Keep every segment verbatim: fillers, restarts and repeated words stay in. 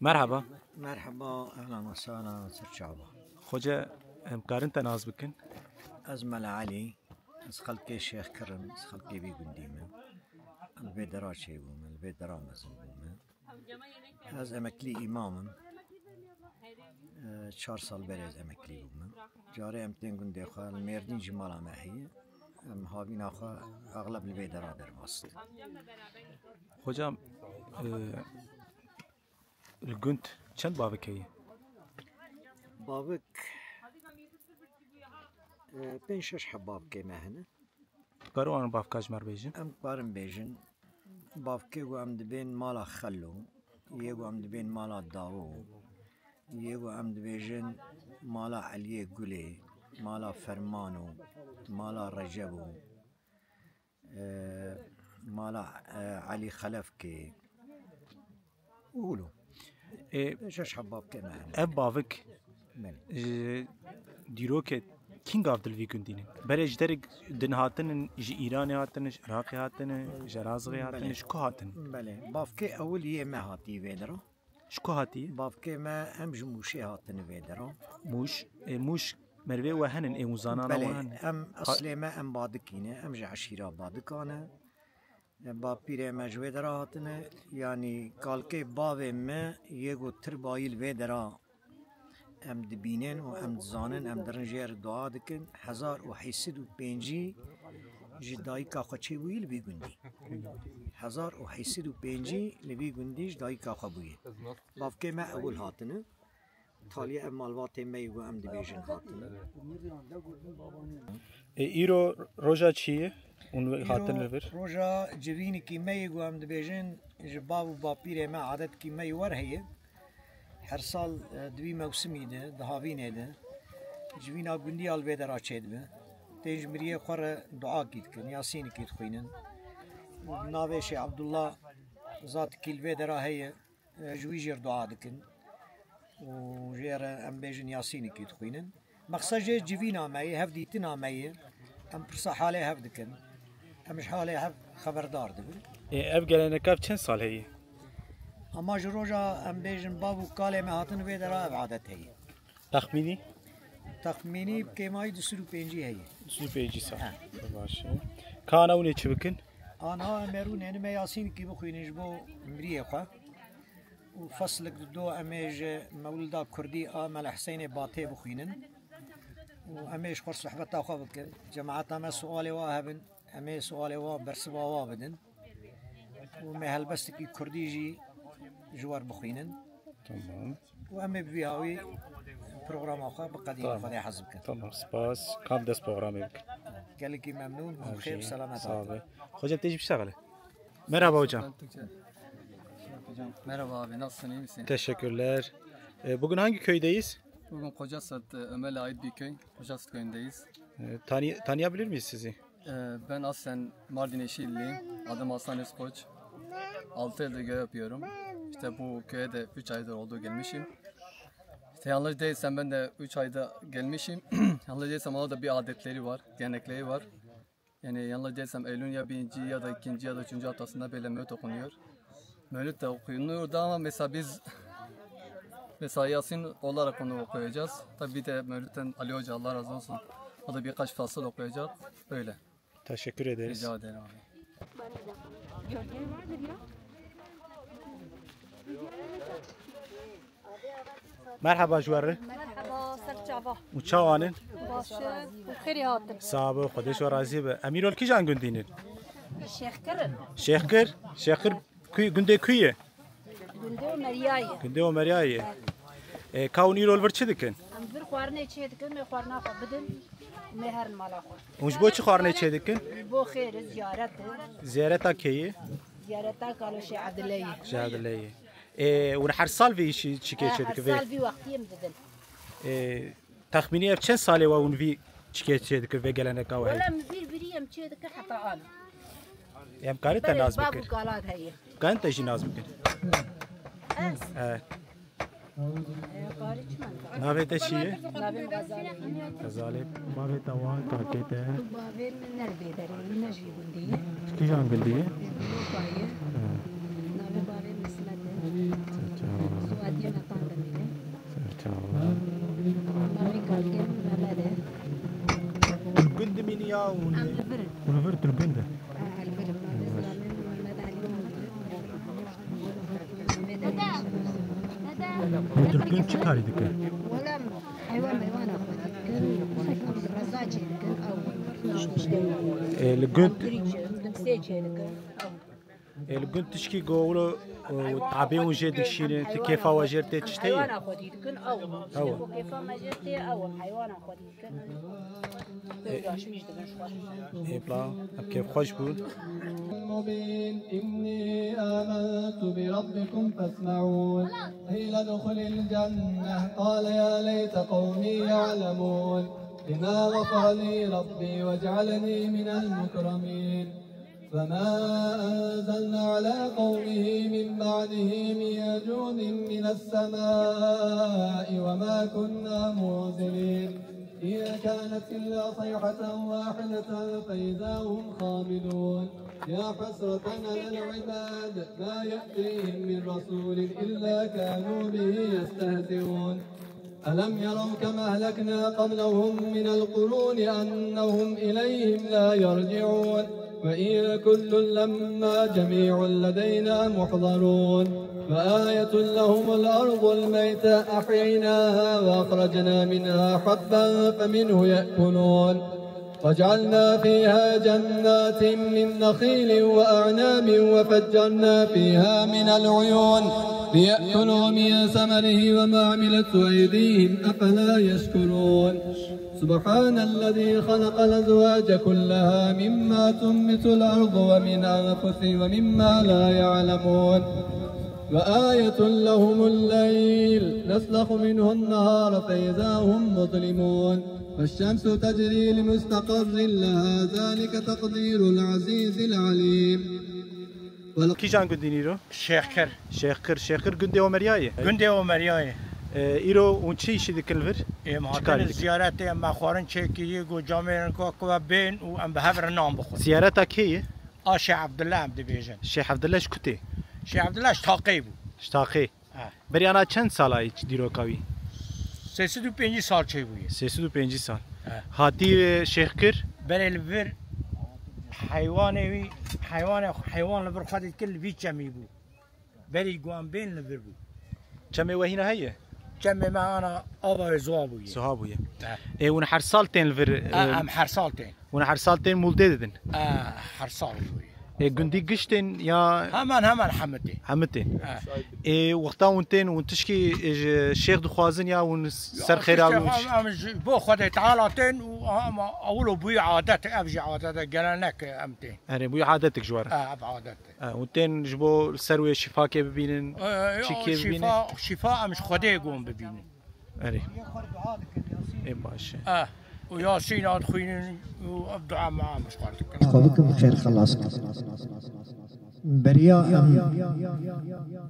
Merhaba. Merhaba, ehlen ve sehlen, ser çava. Xoce, em karin te nas bikin? Ez Mela Elî, ez xelkê Şêxkir im, ez xelkê vî gundî me. Li vê dera çêbûme, li vê dera mezin bûme. Ez emeklî îmam im. E, çar sal berê ez emeklî bûme. Carê em tên gundê xwe, li Mêrdîn jî mala me heye. Em havîna xwe exleb li vê dera derbas dikin. Hocam, e, li gund çend bavik heye? Bavik, e, pênc şeş heb bavkê me hene. Karo an bavka ji me re bêjin? Em karin bêjin, bavkê ku em dibên mala Xelo, yê ku em dibên mala Dawo, yê ku em dibêjin mala Eliyê Gulê, mala Fermano, mala Recebo, e, mala, e, Elî Xelefkê û hûlo. E, Şeş heb bavkê me hene. Ev bavik, belê, ji dîrokê kîngav di li vî gundî ne? Berê ji derek din hatinin, ji Îranê hatinin, ji Iraqê hatinin, ji Elazığê hatinin, belê, ji ku hatin? Belê. Bavkê ewil yê me hatî vê dera. Ji ku hatî? Bavkê me em ji Mûşê hatine vê dera. Mûş, e, Mûş mervê we henin, ê û zanana we henin? Belê, em eslê me em Badikî ne, em ji eşîra Badika ne. E, bapîrê me ji wê dera hatine, yanî kalkê bavê me yê ku tirbayî li vê dera em dibînin û em dizanin, em dirin jê re dua dikin. Hezar û heyt sed û pêncî ji dayika xwe çêbûyî li vî gundî. Hezar û heyt sed û pêncî li vî gundî ji dayika xwe bûye. Bavkê me ewil hatine. Taliyê ev malbatê me yê ku em dibêjin hatine. E, îro roja çi ye? Hûn hatin li vir? Îro roja civînekî me yê ku em dibêjin ji bav û bapîrê me adetkî me yê wer heye. Her sal, e, di vî mewsimî de, di havînê de, civîna gundiya li vê dera çêdibe. Tên ji miriyê xwe re duakî dikin, yasînekî dixwînin. Û bi navê Şêx Ebdullah zatekî li vê dera heye, e, ji wî jê re dua dikin. Û jê re em bêjin yasînekî dixwînin. Mexsed jê civîna me ye, hevdîtina me ye. Em pirsa halê hev dikin. Em ji halê hev xeberdar dibin. Ê, ev gelenek ev çend sal heye? Ama ji roja em bêjin bav û kalê me hatin vê dera ev adet heye. Texmînî? Texmînî bi kêmayî du sed û pêncî heye. Du sed û pêncî sal. He. Baş e. Ka ana hûn ê çi bikin? Ana em ê rûnên me yasînekî bixwînin ji bo miriyê xwe. Û feslek di do em ê ji mewlida kurdî a Mele Huseyinê Batê bixwînin. Û em ê ji xwe sohbeta xwe bikin. Cemaeta me sualê wa hebin, em ê sualê wa bersiva wa bidin. Û me helbestekî kurdî jî ji wer bixwînin. Tamam. Û em ê bi vî hawî programa xwe biqedînin, Tamam. Xwedê hez bikin. Tamam, spas. Kam dest programê bikin. Gelekî memnûn, Her xêr, şey, selamet sağ hatin. Ol. Hocam, tecrübe şagale. Merhaba hocam. Merhaba abi, nasılsın, iyi misin? Teşekkürler. E, bugün hangi köydeyiz? Bugün Kocasirat, e, Ömer'le ait bir köy. Kocasirat köyündeyiz. E, tanı-, tanıyabilir miyiz sizi? E, ben aslen Mardin Eşilliyim. Adım Hasan Özkoç. Altı yıldır görev yapıyorum. İşte bu köye de üç aydır oldu gelmişim. İşte yanlış değilsem ben de üç ayda gelmişim. Yanlış değilsem orada bir adetleri var, gelenekleri var. Yani yanlış değilsem Eylül'ün ya birinci ya da ikinci ya da üçüncü haftasında böyle mevlüt okunuyor. Mevlüt de okunuyordu ama mesela biz mesela Yasin olarak onu okuyacağız. Tabii bir de Mevlüt'ten Ali Hoca, Allah razı olsun. O da birkaç fasıl okuyacak. Öyle. Teşekkür ederiz. Rica ederim abi. Merhaba ji we re. Merhaba, ser çava. Û çawa ne? Baş e, û xêrî hatin. Sağ ol, Xwedê ji we razî be. Em îro li kîjan gundî ne? Şêxkir in. Şêxkir? Şêxkir ku-, gundê ku ye? Gundê Omeriyayê. Gundê Omeriyayê. E, ka hûn îro li vir çi dikin? Em vir xwarinê çê dikin, me xwarina xwe bidin, me herin mala xwe. Hûn ji bo çi xwarinê çê dikin? Ji bo xêr, ziyaret e. Ziyareta kê ye? Ziyareta Kalo Şêx Ebdileyê. Şêx Ebdileyê. E, hûn her sal vî işî çikê çê dikin? Her sal vî wextî em didin. E, texmînî ev çend salê we hûn vî çikê çê dikin, vê geleneka we heye? Wele em vîr birî em çê dikin heta an. Em karin te nas bikin? Belê, bav û kala heye. Karin te jî nas bikin? Ez? Evet. Navê te çi ye? Navê min Xezalê. Xezalê. Bavê te wa, kakê te? Bavê min ne li vê derê ye, ne jî gundî ye. Kîjan gundî ye? Lopa ye. Navê bavê min Îsmet e. Soyad Ya û Em li vir in. Û li vir tu li gund e. Li vir in. Û tu li gund çi karî dike? Wela heywan meywana xwe dikin, reza çê dikin, ew. Ê, li gund Em girî çê, limsê çê dikin, ew. Ê, li gund tişkî ku wilo, e, tabê hûn jê dikişînin, tu kêfa we jêr tê çi tê? Heywana xwedî dikin, ew. Ew. Tiştê ku kêfa me jêr tê, ew, heywana xwedî dikin. Ew yaşmîş dibin ji xwe. Ê, bla, em kêfxweş bûn. مبين. إني آمنت بربكم فاسمعون. قيل ادخل الجنة. قال يا ليت قومي يعلمون. بما غفر لي ربي وجعلني من المكرمين. وما أنزلنا على قومه من بعده من جند من السماء وما كنا منزلين. إن كانت إلا صيحة واحدة فإذا هم خامدون. يا حسرة على العباد ما يأتيهم من رسول إلا كانوا به يستهزئون. ألم يروا كم أهلكنا قبلهم من القرون أنهم إليهم لا يرجعون. وإن كل لما جميع لدينا محضرون. وآية لهم الأرض الميتة أحييناها وأخرجنا منها حبا فمنه يأكلون. وجعلنا فيها جنات من نخيل وأعناب وفجرنا فيها من العيون ليأكلوا من ثمره وما عملته أيديهم أفلا يشكرون. سبحان الذي خلق الأزواج كلها مما تنبت الأرض ومن أنفسهم ومما لا يعلمون. وآية لهم الليل نسلخ منه النهار فإذا هم مظلمون. والشمس تجري لمستقر لها ذلك تقدير العزيز العليم. Kîjan gundî nîro? Şêxkir. Şêxkir, Şêxkir gundê Omeriyayê? Gundê Omeriyayê. E, îro hûn çi îşî dikin li vir? Ê, em Çi karî hatin dikin? Ziyaretê, em me xwarin çêkiriye, got camêrin ku, ku ve bên û em bi hev re nan bixwin. Ziyareta kê ye? A Şêx Evdillah em dibêjin. Şêx Evdillah ji ku tê? Şêx Evdillah ji Taqê bû. Ji Taqê. He. Berî ana çend sala yî dîroka wî? Sê sed û pêncî sal çêbûye. Sê sed û pêncî sal. He. Hatî, e, Şêxkir? Berê li vir heywanê wî, heywanê, heywan li vir xwe dikir li vî çemî bû. Berî guan bên li vir bû. Çemê we hîna heye? Çemê me ana ava wê ziwa bûye. Ziwa bûye. He. Ê, hûn her sal tên li vir, Ha, e, em her sal tên. Hûn her sal tên mûldê didin? E, her sal bûye. Ê, gundî giş tên ya? Hemen hemen hemî tên. Hemî tên. E. Ê, wexta hûn tên, hûn tişkî, e, ji şêx dixwazin ya hûn ser xêra hûn? Em, em ji bo Xwedê Teala tên û ama ewilo bûye adet, ev jî adet e, gelenek e, em tên. Erê, bûye adetik ji we re. E, ev adet e. E, hûn tên ji bo li ser wê şîfakê bibînin, E, e, çîkê şîfa, bibînin? Şîfa em ji Xwedê gon bibînin. Erê. Ê baş e. Eh, û Yasîn a dixwînin û ev dua me em ji xwe dikin. Xwe bikin xêr xelas kin. Beriya em,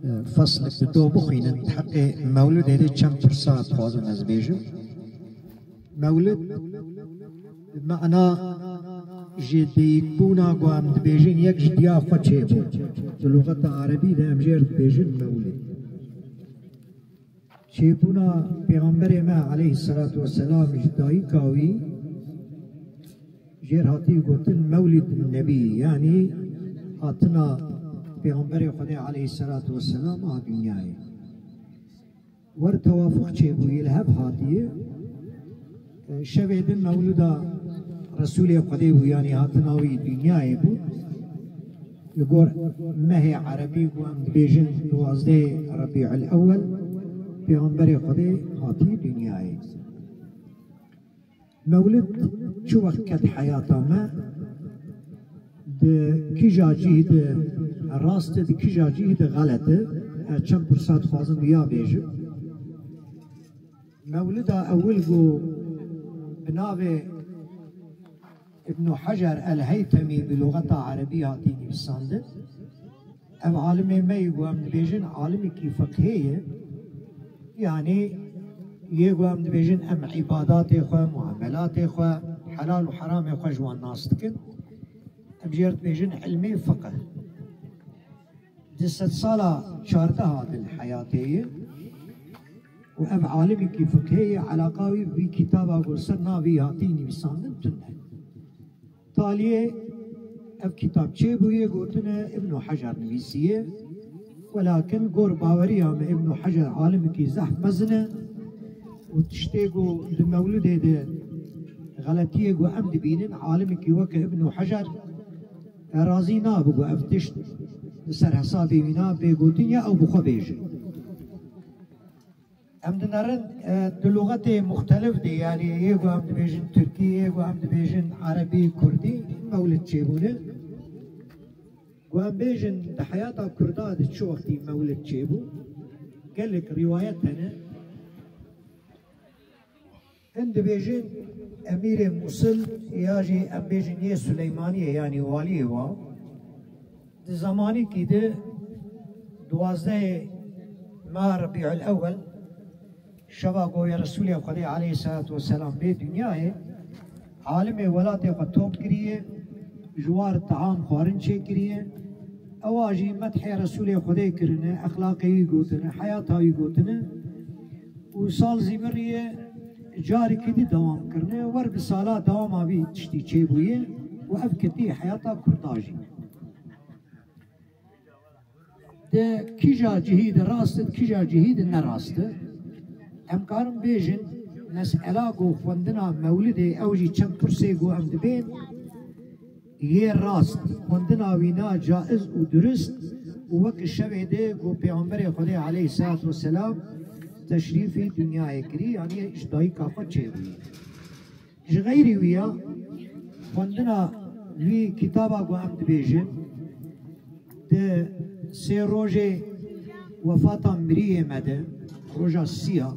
e, feslek bi do bixwînin, di heqê mewlidê de çend pirsa dixwazim ez bêjim. Mewlid, bi mana ji dayikbûna ku em dibêjin yek ji diya xwe çêbû. Di lûxeta erebî de em jê re dibêjin mewlid. Çêbûna Pêxemberê me aleyhisselatu vesselam ji dayika wî jê re hatî gotin Mewlid Nebî, yanî hatina Pêxemberê Xwedê aleyhisselatu vesselam a dinyayê. Wer tewafuk çêbûyî li hev hatiye. Şevê din mewlida Resûlê Xwedê bû, yanî hatina wî dinyayê bû. Li gor mehê erebî ku em dibêjin duwazdehê Rebîul Ewwel, Pêxemberê Xwedê hatî dinyayê. Mewlid çi wext ket heyata me, di kîja cihî de rast e, di kîja cihî de xelet e. Ez çend pirsa dixwazim wiya bêjim. Mewlida ewil ku bi navê Îbnû Hecer el-Heytemî bi lûxeta erebî hatî nivîsandin. Ev alimê me yî ku em dibêjin alimekî fiqhê ye. Yanî yê ku em dibêjin em îbadatê xwe, muamelatê xwe, helal û heramê xwe ji wan nas dikin. Em jê re dibêjin ilmê fiqh. Di sedsala çardeh a di li heyatê ye û ev alimekî fiqhê ye, eleqa wî bi vî kitaba ku li ser navê hatî nivîsandin tune. Taliyê ev kitap çêbûye, gotine Îbnû Hecer nivîsiye. Welakin gor baweriya me Îbnû Hecer alimekî zehf mezin e û tiştê ku di mewlidê de xeletiyê ku em dibînin, alimekî weke Îbnû Hecer razî nabe ku ev tişt li ser hesabê wî na bê gotin ya ew bi xwe bêje. Em dinerin, e, di lûxetê muxtelif de, yanî yê ku em dibêjin tirkî, yê ku em dibêjin erebî, kurdî, mewlid çêbûne. Ku em bêjin di heyata kurda de çi wextî mewlid çêbû, gelek rîwayet hene. Hin dibêjin Emîrê Mûsil ya jî em bêjin yê Suleymaniyê, yanî waliyê wa. Di zemanîkî de duwazdehê meha Rebîul Ewwel, şeva ku ya Resûlê Xwedê aleyhisselatu vesselam bê dinyayê, alimê welatê xwe top kiriye, ji war team xwarin çêkiriye. Ewa jî medhê Resûlê Xwedê kirine, exlaqê wî gotine, heyata wî gotine. Û sal zî miriye, carekî dî dewam kirine. Wer bi sala dewama vî tiştî çêbûye û ev ketî heyata kurda jî. Di kîja cihî de rast e, di kîja cihî de ne rast e. Em karin bêjin, mesela ku xwendina mewlidê ew jî çend pirsê ku em dibên, yê rast, xwendina wî na caiz û durist û wek şevê de ku Pêxemberê Xwedê aleyhisselatu vesselam teşrîfî dinyayê kirî, yanî ji dayika xwe çêbûyî. Ji xeyrî wî ya, xwendina vî kitaba ku em dibêjin, di sê rojê wefata miriyê me de, roja siya,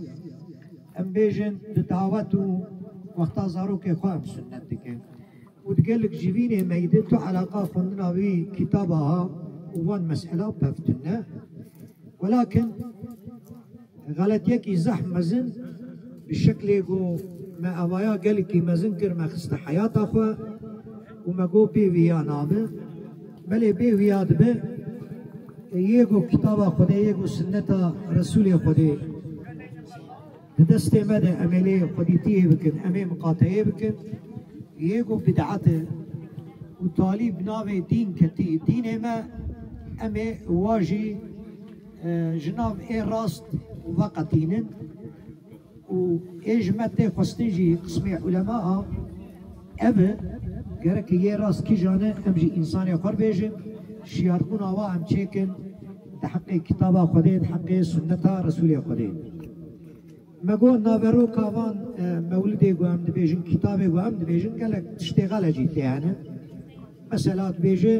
em bêjin di dawet û wexta zarokê xwe em sunnet dikin. Û di gelek civînê me yî de tu eleqa xwendina vî kitaba ha û van mesela pev tune. Welakin xeletiyekî zehf mezin, bi şeklê ku me evaya gelekî mezin kir, me xiste heyata xwe û me got bê viya nabe. Belê bê viya dibe, yê ku kitaba Xwedê, yê ku sunneta Resûlê Xwedê di destê me de, em ê lê xwedîtiyê bikin, em ê miqateyê bikin. Yê ku bid'et e û talî bi navê dîn ketî dînê me, em ê wa jî, e, ji nav ê rast veqetînin. Û ê ji me tê xwestin jî qismê ulema a, ev e, gerek yê rast kîjan e, em jî însanê xwe bêjin, şiyarbûna wa em çêkin di heqê kitaba Xwedê, di heqê sunneta Resûlê Xwedê. Me got naveroka van, e, mewlidê ku em dibêjin, kitabê ku em dibêjin, gelek tiştê xele jî tê hene. Mesela dibêje,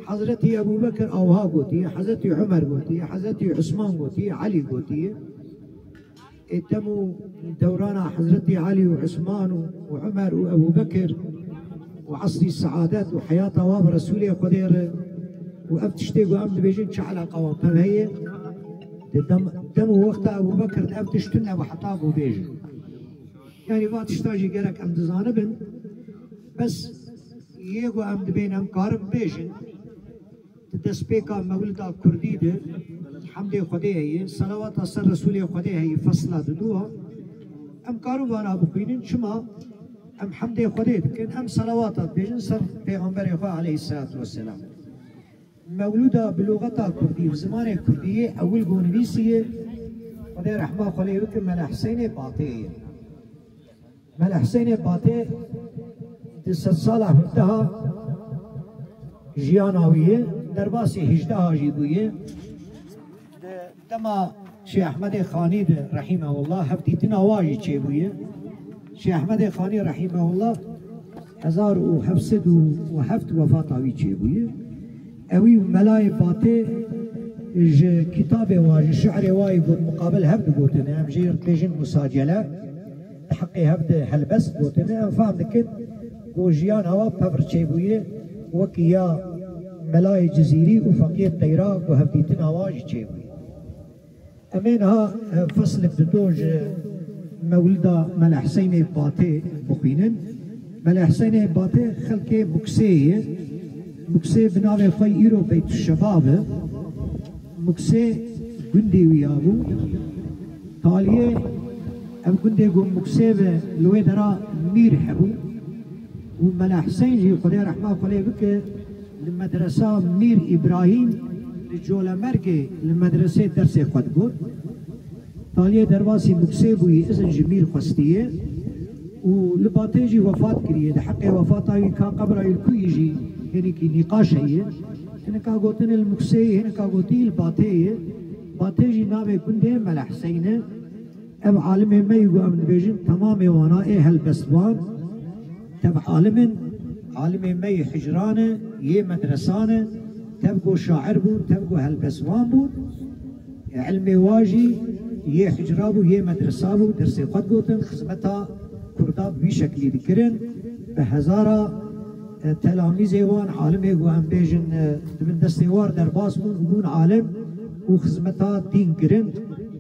Hezretî Ebû Bekir awha gotiye, Hezretî Umer gotiye, Hezretî Usman gotiye, Elî gotiye. Ê dem û dewrana Hezretî Elî û Usman û, û Umer û Ebû Bekir û esrî seadet û heyata wa bi Resûlê Xwedê re û ev tiştê ku em dibêjin çi eleqa wan pev heye? Di dem, dem û wexta Ebû Bekir de ev tişt tune bi heta ku bêjin. Yanî va tişta jî gerek em dizanibin. Bes yê ku em dibên em karin bêjin. Di destpêka mewlida kurdî de hemdê Xwedê heye, selawata ser Resûlê Xwedê heye, fesla didû a. Em karin vana bixwînin, çima em hemdê Xwedê dikin, em selawata dibêjin ser Pêxemberê xwe aleyhisselatu vesselam. Mewlûda bi lûxeta kurdî, bi zimanê kurdî yê ewil ku nivîsiye, Xwedê rehma xwe lê bike, Mele Hiseynê Batê ye. Mele Hiseynê Batê di sedsala hevdeha jiyana wî ye, derbasî hejdeha jî bûye. Di dema Şêx Ehmedê Xanî de, rehîmehullah, hevdîtina wa jî çêbûye. Şêx Ehmedê Xanî, rehîmehullah, hezar û heft sed û heft wefata wî çêbûye. Ewî û Melayê Batê ji kitabê wa, ji şi'rê wa yî got, muqabil hev digotine, em jê re dibêjin musacele, di heqê hev de helbest gotine, em fehm dikin ku jiyana wa pevr çêbûye, wekî ya Melayê Cizîrî û Feqiyê Teyra ku hevdîtina wa jî çêbûye. Em ê niha, e, feslek di do ji mewlida Mele Hiseynê Batê bixwînin. Mele Hiseynê Batê xelkê Muksê ye. Muksê bi navê xwe îro Beytuşşebab e. Muksê gundê wî ya bû. Taliyê ev gundê ku Muksê ve li wê dera mîr hebû. Û Mela Hiseyn jî, Xwedê rehma xwe lê bike, li medresa Mîr Îbrahîm li Colemêrgê li medresê dersê xwe digot. Taliyê derbasî Muksê bûyî, izin ji Mîr xwestiye û li Batê jî wefat kiriye. Di heqê wefata wî ka qebra wî li ku yî jî hinekî nîqaş heye. Hinek a gotin li Muksê ye, hinek a gotî li Batê ye. Batê jî navê gundê Mela Hiseyn e. Ev alimê me yî ku em dibêjin temamê wana ê helbestvan, tev alim in, alimê me yê hicran e, yê medresan e, tev ku şair bûn, tev ku helbestvan bûn, ilmê wa jî yê hicra bû, yê medresa bû, dersê xwe digotin, xizmeta Kurda bi vî şeklî dikirin, bi hezara e, telamîzê wan, alimê ku em bêjin, e, di bin destê war derbas bûn û bûn alim û xizmeta dîn kirin.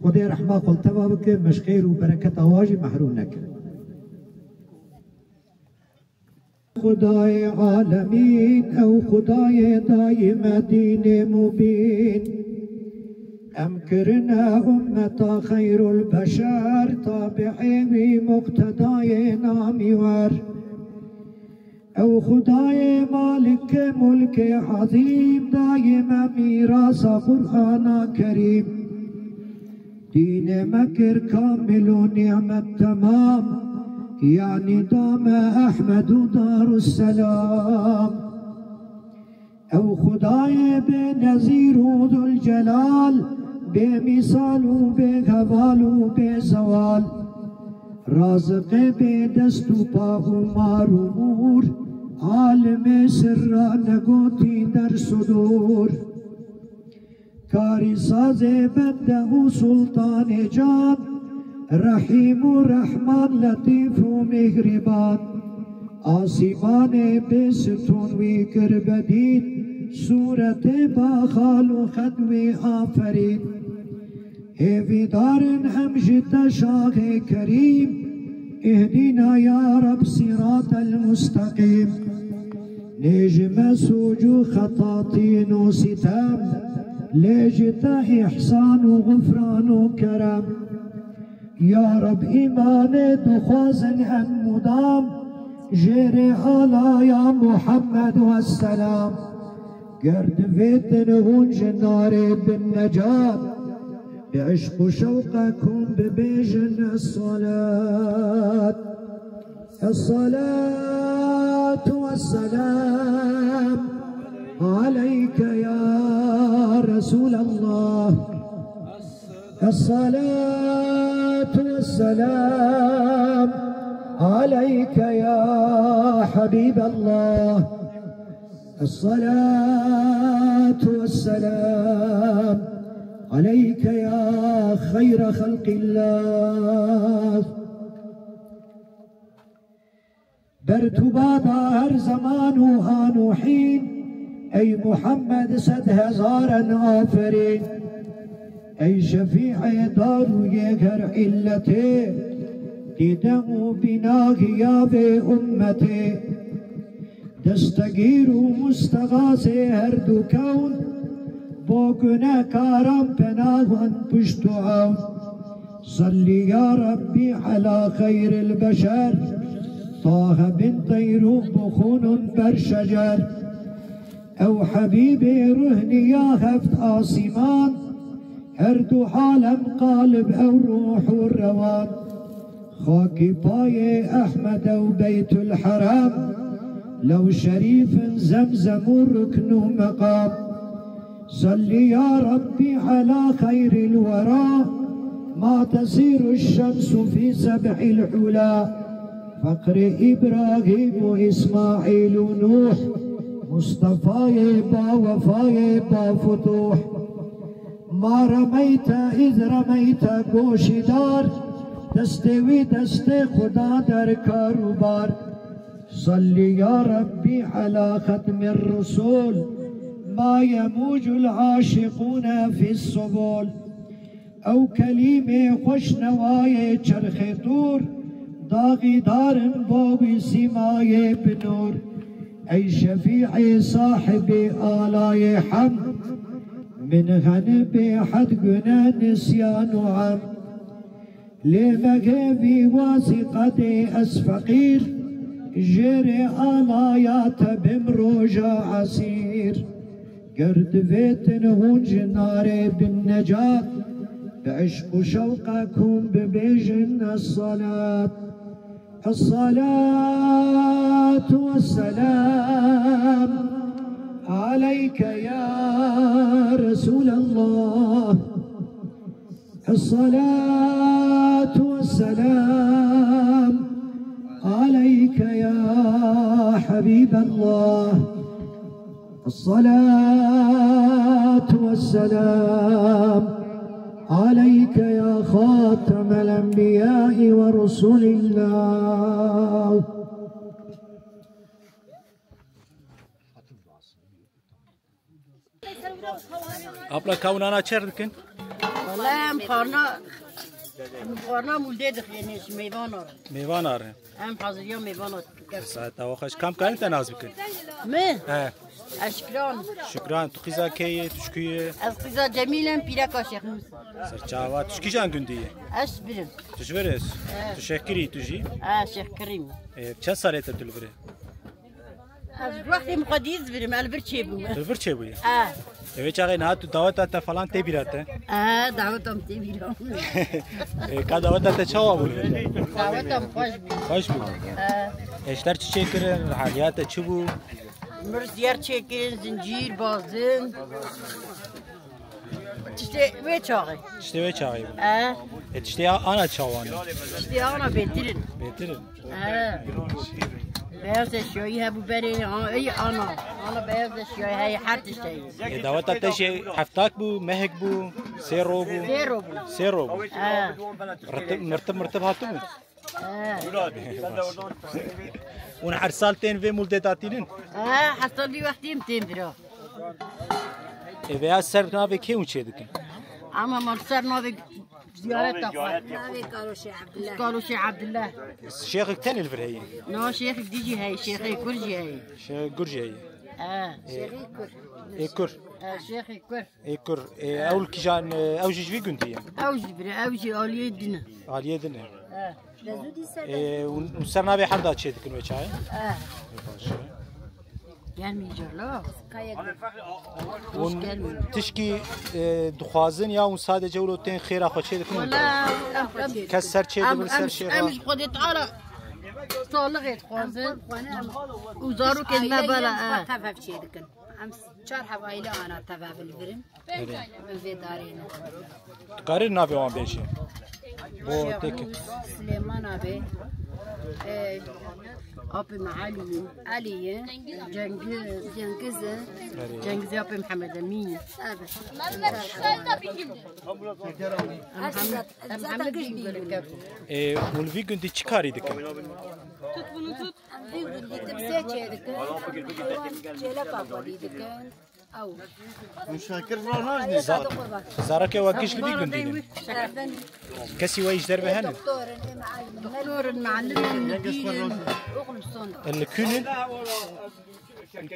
Xwedê rehma xwe li teva bike, me ji xêr û bereketa wa jî mehrûm neke. Xwedayê alemîn, ew Xwedayê dayî me dînê mubîn. Em kirine ummeta xeyrul beşer, tabi'ê wî muqtedayê namîwer. Ew Xwedayê Malik e, mulkê ezîm, dayê me mîrasa Qur'ana Kerîm. Dînê me kir kamil û nîmet temam, yanî da me Ehmed û Darusselam. Ew Xwedayê bê nezîr û Zülcelal, bê mîsal û bê heval û bê zewal. Raziqê bê dest û pa û mar û mûr, alimê sirra negotî ders û dûr. Karîsazê bende û sultanê can, Rehîm û Rehman, Letîf û Mîhrîban. Asîmanê bê stûn wî kir bedîn, sûretê ba xal û xet wî aferîn. Hêvîdar in em ji te şahê kerîm, ihdîna ya Reb sîratel musteqîm. Nêjime sûc û xetatîn û sîtem, lê ji te îhsan û xufran û kerem. Ya Reb, îmanê dixwazin em mudam, jêrê alaya Muhammed vesselam. Ger divêtin hûn ji narê bin necat, bi eşq û şewqek hûn bibêjin: الصلاة، الصلاة والسلام عليك يا رسول الله. الصلاة والسلام عليك يا حبيب الله. الصلاة والسلام عليك يا خير خلق الله. Ber tu bada her zeman û an û hîn, ey Muhammed, sed hezaran aferîn. Ey şefî'ê dar û yê her illetê, dîde û bîna giyavê ummetê. Destegîr û mustexasê her du kewn, bo gunehkaran penawan pişt û ewn. Salli ya Rabbî ala xeyril beşer, Tahe bin Teyrûk bi xûnûn ber şecer. Ew Hebîbê ruhniya heft asîman, her du alem qalib ew ruh û rewan. Xakî payê Ehmed ew Beytul Herem, lew şerîf in Zemzem û rukn û meqam. Salli ya Rabbî ala xeyril wera, ma tesîru şemsu fî seb'il ula. Feqrê Îbrahîm û Îsmaîl û Nûh, Mustefayê ba wefayê ba futûh. Ma remeyte iz remeyte goşîdar, destê wî destê Xuda der kar û bar. Salli ya Rabbî ala xetmir rusûl, ma yemûcul aşiqûne fis subûl. Ew kelîmê xweşnewayê çerxê tûr, daxîdar in bo wî sîmayê bi nûr. Ey şefî'ê sahibê alayê hemd, min xenibê hed gune nisyan û emd. Lê mehê vî wazî qedê ez feqîr, Jêrê alaya te bim roja esîr. Ger divêtin hûn ji narê bin necat, bi eşq û şewqa kum bibêjin es-salat. الصلاة والسلام عليك يا رسول الله. الصلاة والسلام عليك يا حبيب الله. الصلاة والسلام عليك يا خاتم الأنبياء ورسل الله. Abla, ka û nana çer dikin? Wala em xwarna, em xwarna mûldê dixwînê ji mêvan re. Mêvan re. Em haziriya mêvana dikin. Saeta we xweş. Kam karin te nas bikin? Min? He. Ez Şikran. Şikran, tu qîza kê yî, tu ji ku yî? Ez qîza Cemîl im, pîreka Şêx Nûs. Serçava, tu ji kîjan gundî yî? Ez ji vir im. Tu ji vir î? He. Tu Şêxkirî tu jî? He, Şêxkirî me. E, çend salê te tu li vir î? Ez wextê min xwedî ez li vir im, ez li vir çêbûme. Tu li vir çêbûyî? He. E, vê çaxê niha tu daweta te falan tê bîra te? He, daweta min tê bîra. E, ka daweta te çawa bû li vir? Daweta min xweş bû. Xweş bû? He. E, ji te re çi çêkirin? Haliya te çi bû? Min re ziyar çêkirin, zincîr, bazin. Tiştê wê çaxê. Tiştê wê çaxê bû. E. E, tiştê a-, ana çawan e? Tiştê ana bêtir in. Bêtir in. E. Beyaz eşyayî hebû berê, ha, ey ana. Ana beyaz eşyayî heye, her tişt heye. E, daweta te jî heftak bû, mehek bû, sê ro bû? Sê ro bû. Sê ro bû. E. Ritib, mirtib, mirtib hatibû? He. Hûn her sal tên vê mûldê datînin? He, her sal vî wextî em tên vira. E, vêya ser navê kê hûn çêdikin? Ama mal ser navê ziyareta xwe. Navê Kaloşê Ebdullah. Kaloşê Ebdullah. Şêxek tenê li vir heye? Na, şêxek dî jî heye, şêxê kur jî heye. Şêxê kur jî heye. He. E, Şêxê kur. Ê kur. He, şêxê kur. Ê kur, ê, ew li kîjan, e, ew jî ji vî gundî ye? Ew jî bire, ew jî aliyê din e. Aliyê din e. He. Ê, hûn, hûn ser navê hevda çê dikin wê çayê? He. Baş e. Gelmeyecek la. Hûn tişkî, e, dixwazin ya hûn sadece wilo tên xêra xwe çê dikin? Wala, kes ser çê dibin ser şêxa? Em ji Xwedê Teala salixê dixwazin. Û zarokên me bela, e. Tev hev çê dikin. Em çar hev aîle ana tev hev li vir in. Min vê darê ne. Tu karî navê wan bêjî? Bo Şêx têk. Nûs, Silêman abi, e, apê me Elî ye. Elî ye. Cengiz, Cengiz e. Erê. Cengiz apê Mihemed Emîn ye. Evet. Em hem, em hemî bîn gulê kevin. E, hûn vî gundî çi karî dikin? Tut bunu tut. Em vî gundî timsê çê dikin. Çêleka xwedî dikin. Ew. Hûn şakir rojnaş ne? Za-, zarokê we giş li vî gundî ne? Kesî we ji derve hene? Doktor in, ê mealim in. Doktor in, mealim in, mudîr in. Oxlim son. Li kûn in?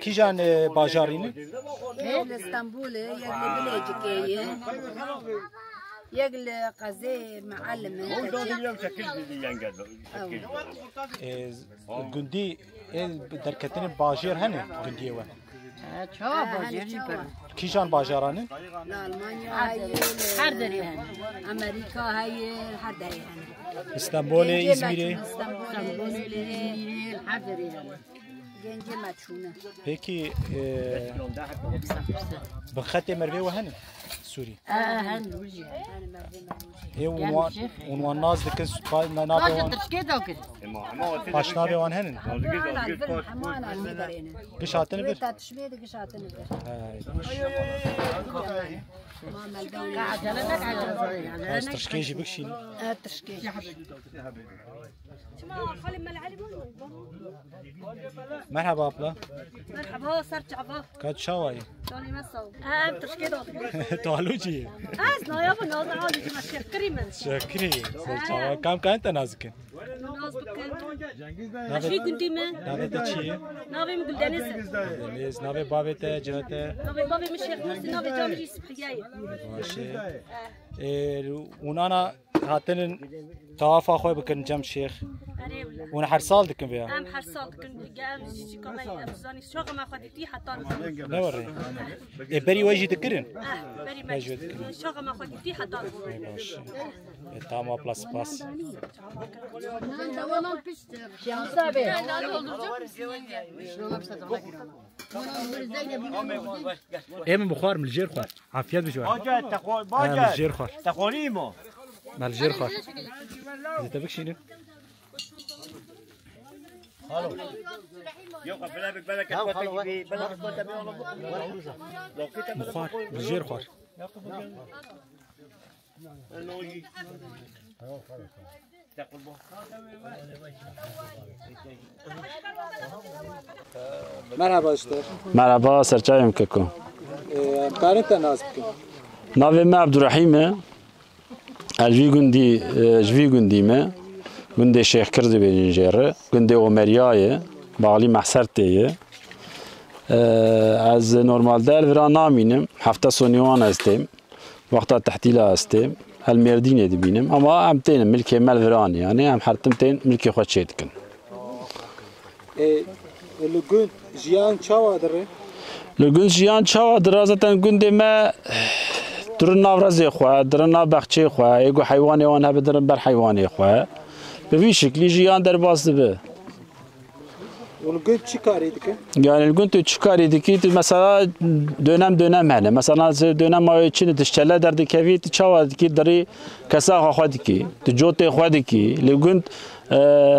Kîjan, e, bajarî ne? Yek li Stenbolê, yek li Bilêcikê ye. Yek li qezê mealim in. Ew. E, gundî, e, derketinên bajêr hene gundiyê we? He, çawa bajêr jî pir. Kîjan bajaran in? Li Almanya heye, her derê hene. Amerîka heye, her derê hene. Stenbolê, Gencê Îzmîrê? Meçûn, Stenbolê, Îzmîrê, her derê hene. Gencê meçûn e. Pekî, e, bi xetê mervê we hene? Sûrî. He, hene, wî jî hene. Ê, hûn wan, hûn wan nas dikin, pa-, na-, navê wan? Tirkê dakir. Paşnavê wan henin? Giş hatin vir? Wê te tişmê de giş hatin vir. He. Ez tirşkê jî bikişînim. E, tirşkê jî. Çima xalê me li Elî bûn? Merhaba abla. Merhaba, ser çava. Ka çawa yî? Canê me sağ ol. Em tirşkê de oturuyoruz. Tu alûcî yî? Ez naya bu, naz alûcî me, şêxkirî me. Şêxkirî, ser çava. Kam karin te nas dikin? Naz bikin. Navê, ez vî gundî me. Navê te çi ye? Navê min Guldeniz e. Guldeniz, navê bavê te, cihê te? Navê bavê min Şêx Nûs e, navê ca min jî Sibriye ye. Baş e. Ê, û nana Hatinin tawafa xwe bikin cem şêx. Erê wile. Hûn her sal dikin vê ya? Em her sal dikin. Gel, em jî çi kame, em zanî şoqa me xwe dîtî heta niha. Ne werê? Ê, berî we jî dikirin? Eh, berî me. We jî dikirin. Şoqa me xwe dîtî heta niha. Ê, baş. Ê, tamam, abla, spas. Ê, min bixwar, min li jêr xwar. Afiyet bije. Bacar, te xwar, Em bacar. Jêr xwar. Te xwarî mo. Mel jêr xwar. Zî te bikşînin. Yok, bela bik, bela kete gibi, bela bik, bela bik. Bixwar, jêr xwar. Merhaba işte. Merhaba, serçayê min keko. Ee, em karin te nas bikin. Navê me Abdurrahîm e. Ez vî gundî, e, ji vî gundî me. Gundê Şêxkir dibêjin jê re. Gundê Omeriyayê. Baxlî Mehsertê ye. E, ez normalde li vira namînim. Hefta sonî wan ez têm. Wexta tehtîla ez têm. El Mêrdînê dibînim. Ama em tên milkê me li viranê. Yani em her tim tên milkê xwe çê dikin. Ê, li gund jiyan çawa dire? Li gund jiyan çawa dire? Zaten gundê me dirin nav rezê xwe, dirin nav bexçê xwe. Ê ku heywanê wan hebe dirin ber heywanê xwe. Bi vî şiklî jiyan derbas dibe. Û li gund çi karî dike? Yani li gund tu çi karî dikî? Tu mesela dönem dönem hene. Mesela tu dönema wê çi ne, tu ji çele derdikevî, tu çawa dikî? Dirî kesaxa xwe dikî, tu cotê xwe dikî. Li gund, e,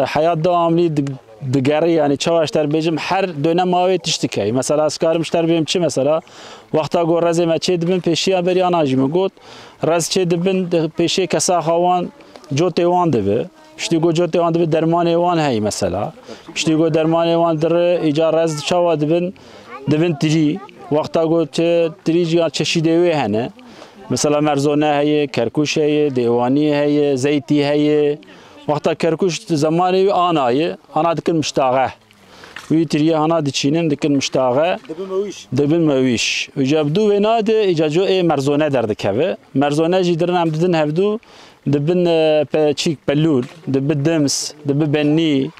heyat dewamlî di-, digerî, yani çawa ji te re bêjim, her dönema wê tişt dikey. Mesela ez karim ji te re bêm çi mesela? Wexta ku rezê me çê dibin, pêşiya berî ana jî min got, rez çê dibin, di pêşiyê kesaxa wan, cotê wan dibi. Piştî ku cotê wan dibi dermanê wan heyî mesela. Piştî ku dermanê wan dire, îca rez çawa dibin, dibin tirî. Wexta ku çi tirî jî ya çeşîdê wê hene. Mesela merzone heye, kerkuş heye, dêwanî heye, zeytî heye. Wexta kerkuş zemanê wî ana ye, ana dikin miştaxe. Wî tiriyê hana diçînin, dikin miştaxe. Dibin mewîş. Dibin mewîş. Îca bi dû wê nade, îca co ê merzone derdikeve. Merzone jî dirin em didin hevdû, dibin, e, pe-, çîk pelûl, dibi dims, dibi bennî.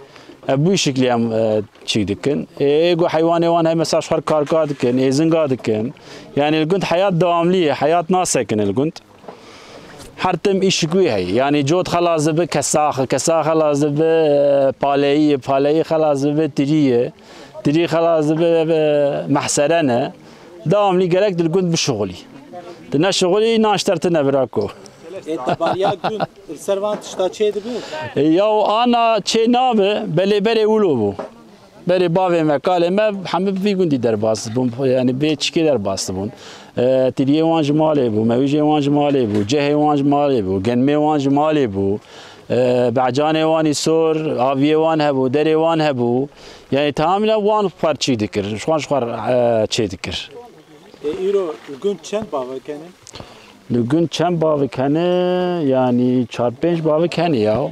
E, bu şiklî em, e, çîk dikin. Ê, ê ku heywanê wan heye, mesela ji xwe karka dikin, êzinga dikin. Yani li gund heyat dewamlî ye, heyat nasekine li gund. Her tim îşik wî heye. Yani cot xelas dibi kesax, kesax xelas dibi, e, paleyî, paleyî xelas dibi tirî ye. Tirî xelas dibi, e, mehsere ne. Dewamlî gerek di li gund bişuxulî. Di neşuxulî nan ji te re tine bira ku. Ê, te bariya gund li ser van tişta çê dibi? E, ya ana çê nabi, belê berê wilo bû. Berê bavê me, kalê me hemî bi vî gundî derbas bûn, yani bê çikê derbas dibûn. E, tiriyê wan ji malê bû, mewîjê wan ji malê bû, cehê wan ji malê bû, genmê wan ji malê bû. E, becanê wan î sor, aviyê wan hebû, derê wan hebû. Yani tamamıyla wan xwar çî dikir, ji xwan ji xwar, e, çê dikir. Ê, îro li gund çend bavek hene? Li gund çend bavek hene? Yani çar pênc bavek hene ya.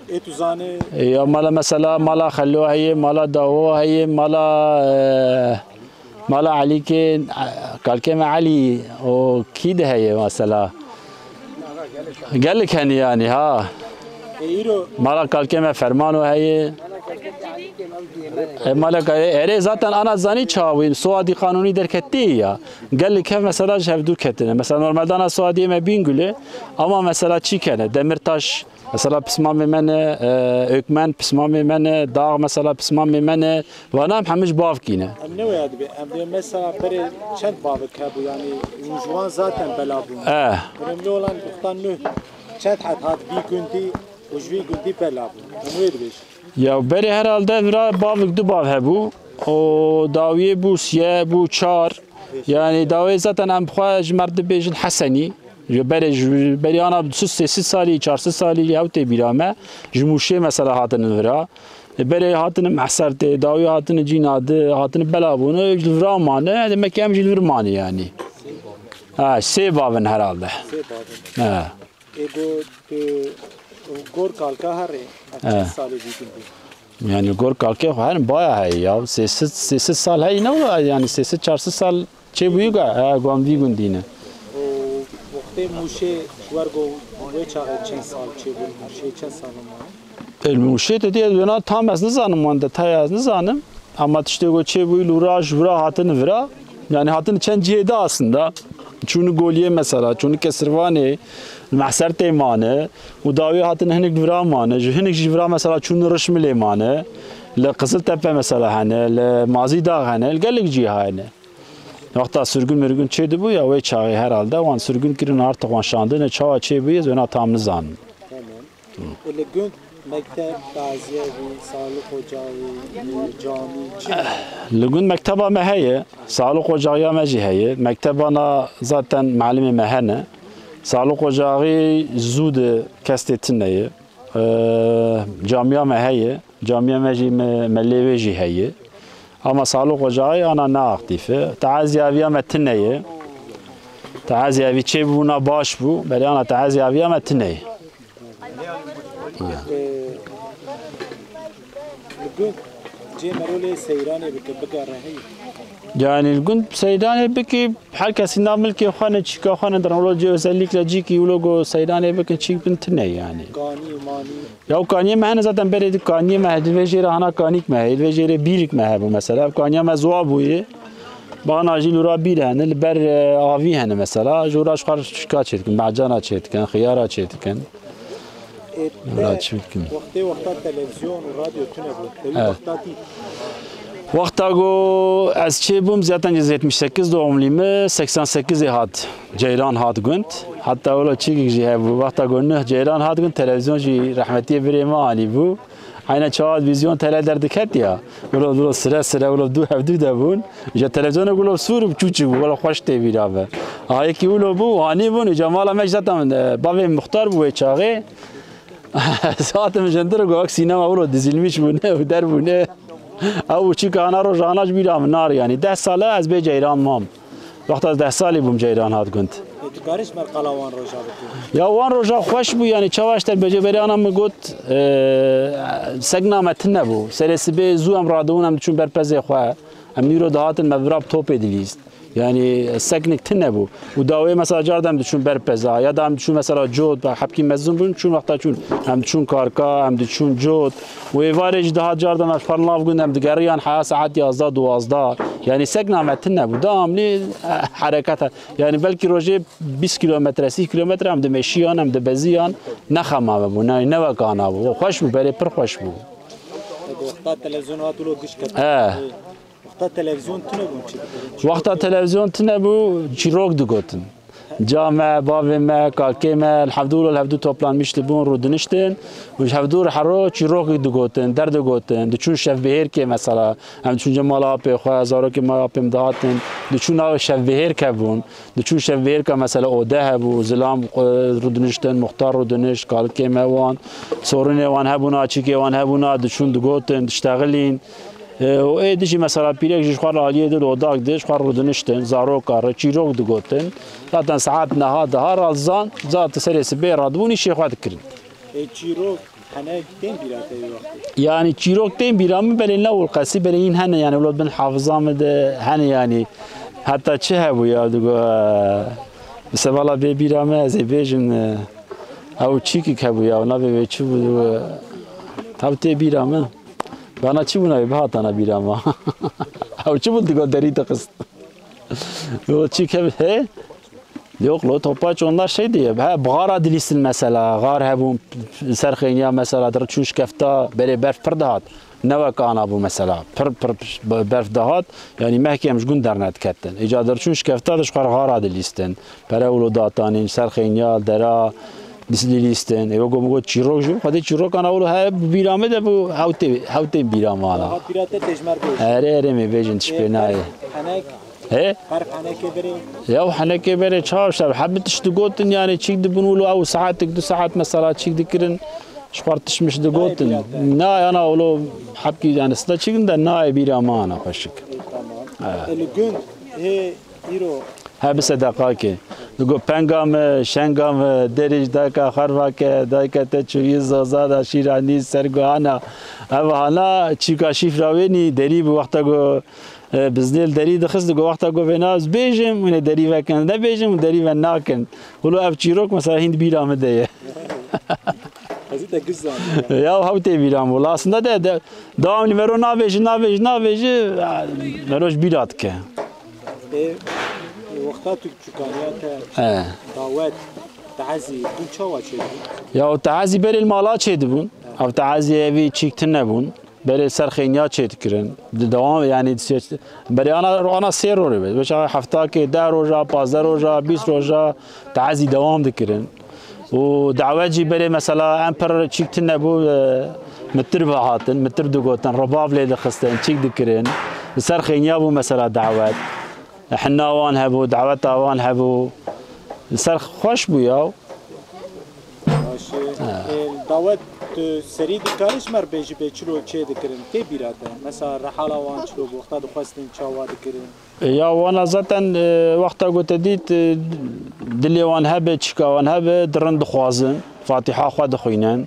Ê, tu zanî? Ê, ya mala mesela, mala Xelo heye, mala Dawo heye, mala, e, mala Elîkê, e, kalkê me Elî, o kî de heye mesela? Gelek hene yani, ha. Ê, îro Mala kalkê me Fermano heye. E, mala ka-, erê zaten ana zanî çawîn, soadî qanûnî derketî ya. Gelek hev mesela ji hevdû ketine. Mesela normalde ana soadiyê me Bîngul e, ama mesela çî kene, Demirtaş, mesela pismamê me ne, e, Ökmen pismamê me ne, Dağ mesela pismamê me ne, vana em hemû ji bavkî ne. Em ne waya dibê, em dê mesela berê çend bavek hebû, yani hûn ji wan zaten bela bûn. E. Önemli olan doksan neh çend het hat vî gundî û ji vî gundî bela bûn. Em wê dibêjin. Ya berê herhalde vira bavik du bav hebû. O dawiyê bû siye, bû çar. Yani dawiyê zaten em xwe ji me re dibêjin Hesenî. Ji berê ji berî ana du sed sê sed salî, çar sed salî hew tê bîra me. Ji Mûşê mesela hatinin vira. E, berê hatinin Mehsertê, dawiyê hatinin Cînadê, hatinin Belabûnê, ji vira mane, demek ki em jî li vir mane yani. Ha, sê bavin herhalde. Sê bavin. Ha. Ê, go, tu, gor kalka herê, ev çend salê dîtin tu? Yani gor kalkê xwe herin baya heye ya. Sê sed, sê sed sal heye ne wa, yani sê sed çar sed sal çê bûyî ga, e, gom vî gundî ne. Û, û Tê Mûşê ji wer go wê çaxê çend sal çêbû li Mûşê, çend sal mane? Ê, li Mûşê te dî ez wêna tam ez nizanim, wan detaya ez nizanim. Ama tiştê ku çêbûyî li wira ji wira hatine vira. Yani hatine çend cihê de aslında. Çûne Goliyê mesela, çûne Kesirvanê, li Mehser tê mane. Û dawî hatine hinek li vira mane. Ji hinek jî vira mesela çûne Rişmilê mane. Li Qiziltepe mesela hene, li Mazî Dax hene, li gelek cî hene. Wexta sirgûn mirgûn çêdibû ya wê çaxê herhalde wan sirgûn kirin, artık wan şandine, çawa çêbûyî ez wêna tam nizanim. Tamam. E, li gund mekteb, taziyevî, sağlık ocağı, e, cami, çi? Li gund mekteba me heye, sağlık ocağı ya me jî heye. Mektebana zaten malimê me hene. Sağlık ocağı zû di kestê tine ye. E, camiya me heye. Camiya me jî me, me lê wê jî heye. Ama sağlık ocağı ana ne aktif e. Teaziya viya me tine ye. Teaziya vî çêbûna baş bû. Belê ana teaziya viya me tine ye. Li gund cê merolê seyranê bike, bigere heye. Yani li gund seyranê bikî, her kesî nav milkê xwe ne, çîka xwe ne, diran wilo cê özellikle cîkî wilo go seyranê bikin, çîk bin tine yani. Kanî û manî. Ya kaniyê me hene zaten berê di kaniyê me hedi vê jêre hana kanîk me hedi vê jêre bîrik me hebû mesela. Ev kaniya me ziwa bûye. Bana jî lura bîr hene, li ber, e, avî hene mesela. Ji ora ji xwe şika çê dikin, macana çê dikin, xiyara çê dikin. Ê, Ra te çi bikin? Wextê wexta televizyon û radyo tune bû. Te wî Evet. Wexta dît. Wexta go ez çê bûm, zaten ez yetmiş sekiz doğumluyum, seksen sekizê hat, Ceyran hat gund. Hatta wilo çîkik jî hebû. Wexta go nuh Ceyran hat gund, televizyon jî rehmetiyê birê me anî bû. Aynen çawa vizyon tele derdiket ya. Wilo, wilo sire sire, wilo du hevdu de bûn. Ji televizyonê wilo sûr û çûçik bû, wilo xweş tê bîra me. Ayekî wilo bû, anî bûn, cemala me jî zaten, e, bavê muxtar bû wê çaxê. Saetim jindir go, sînema wilo dizilmiş bûne û der bûne. Ew çîka ana rojana ji bîra min nar yani. Deh sal e ez bê Ceyran mam. Wexta ez deh salî bûm Ceyran hat gund. Ê, tu karî ji ber qala wan roja bikî? Ya wan roja xweş bû yani, çawa ji te bêje berê ana min got, e, sekna me tune bû. Serê sibê zû em radibûn, em diçûn ber pezê xwe. Em nîro dihatin me vira bi topê dilîst. Yani seknik tune bû. Û dawê mesela car de em diçûn ber peza, ya da em diçûn mesela cot, be hebkî mezin bûn, çûn wexta çûn. Em diçûn karka, em diçûn cot. Û êvarê jî dihat car de me ji xwe nav gund em digeriyan heya saet yazdeh duwazdeh. Yani sekna me tune bû. Devamlı, eh, hereket. Yani belkî rojê bîst kilometre, sî kilometre em dimeşiyan, em dibeziyan. Ne xema me bû, ne, ne wek ana bû. Xweş bû, berê pir xweş bû. Wexta televizyon hat wilo giş ket. Eh. Wexta televizyon tune bûn çi dikirin? Wexta televizyon tune bû, çîrok digotin. Ca me, bavê me, kalkê me, li hevdû li hevdû toplanmiş dibûn, rûdiniştin û ji hevdû re hero çîrokek digotin, derdigotin, diçûn şevbihêrkê mesela, em diçûn cem mala apê xwe, zarokê mala apê min dihatin, diçûn navê şevbihêrke bûn, diçûn şevbihêrka mesela ode hebû, zilam, e, rûdiniştin, muxtar rûdinişt, kalkê me wan, sorinê wan hebûna, çîkê wan hebûna, diçûn digotin, diştexilîn. E, û ê dijî mesela pîrek jî ji xwe re aliyê di odak di, ji xwe rûdiniştin, zaroka re çîrok digotin. Zaten saet neha daha radizan, zaten serê sibê radibûn îşê xwe dikirin. Ê çîrok, henek tên bîra te wî wextê? Yani çîrok tên bîra min, belê ne ol qesî, belê hîn hene, yani wilo bin hafiza min de hene yani. Heta çi hebû ya, digo, e, bi sevala bê bîra me, ez ê bêjim, e, ew çîkik hebû ya, navê wê çi bû, digo, tav tê bîra min. Bana çi bûna wê bihatana bîra me. Ew çi bû digo derî dixist. Yo çi kev he? Yok lo topaç onlar şey diye. He, bixara dilîstin mesela. Xar hebûn ser xeyniya mesela. Dir çûn şkefta berê berf pir dihat. Ne wek ana bû mesela. Pir pir berf dihat. Yani mehkê em ji gund dernediketin. Îca dir çûn şkefta de ji xwe re xara dilîstin. Pere wilo datanîn, ser xeyniya, dera, dilîstin. Ê wego min got çîrok jî, xwedê çîrokana wilo he bi bîra me de bû, hewtê, hewtê bîra me ana. Hat bîra te têjmer bêj. Erê, erê, me bêjin, tişt pê nayê. Henek. He? Qerf henekê berê. Ya û henekê berê çawa şer, hebe tişt digotin, yani çîk dibûn wilo ew saetek, du saet mesela çîk dikirin, ji xwe re tişt miş digotin. Nayê bîra te. Na, yana wilo hebkî, yani sida çîk de nayê bîra me ana xweşik. Tamam. Evet. E, li gund, hê, îro. He bi sedeqakê. Digo penga me, şenga me, derî ji dayika xerva ke, dayika te çûyî zoza da şîra nî ser guhana. Ev hana çîka şîfra wê nî derî bi wexta go E, biznê li derî dixist, digot, wexta ku vêna ez bêjim, hûn ê derî vekin, nebêjim, hûn derî ve nakin. Wilo ev çîrok mesela hîn di bîra min de ye. Ez ê te giş zanî. Ya hew tê bîra min. Wilo aslında de, de dewamlî mero nabêji, nabêji, nabêji, ya, mero ji bîra dike. Ê, ê, wexta tu çûkaniya te, e, dawet, teezî, hûn çawa çêdibûn? Ya, o teezî berê li mala çêdibûn. Ev teezî evî çîk tune bûn. Berê ser xêniya çêdikirin. Di dewam, yanî di sê-, berê ana, ana sê rojê be. Beşa heftakê, deh roja, pazdeh roja, bîst roja teezî dewam dikirin. Û dawet jî berê mesela em pir çîk tune bû, e, mitir ve hatin, mitir digotin, ribab lê dixistin, çîk dikirin. Li ser xêniya bû mesela dawet. Hinna wan hebû, daweta wan hebû. Li ser xweş bû ya. Baş e. Ê, dawet tu serî dikarî ji me re bêjî bê çilo çê dikirin? Tê bîra te? Mesela rehala wan çilo bû, wexta dixwestin çawa dikirin? Ya wana zaten, e, wexta ku te dît, e, dilê wan hebe, çîka wan hebe, di rind dixwazin, Fatiha xwe dixwînin.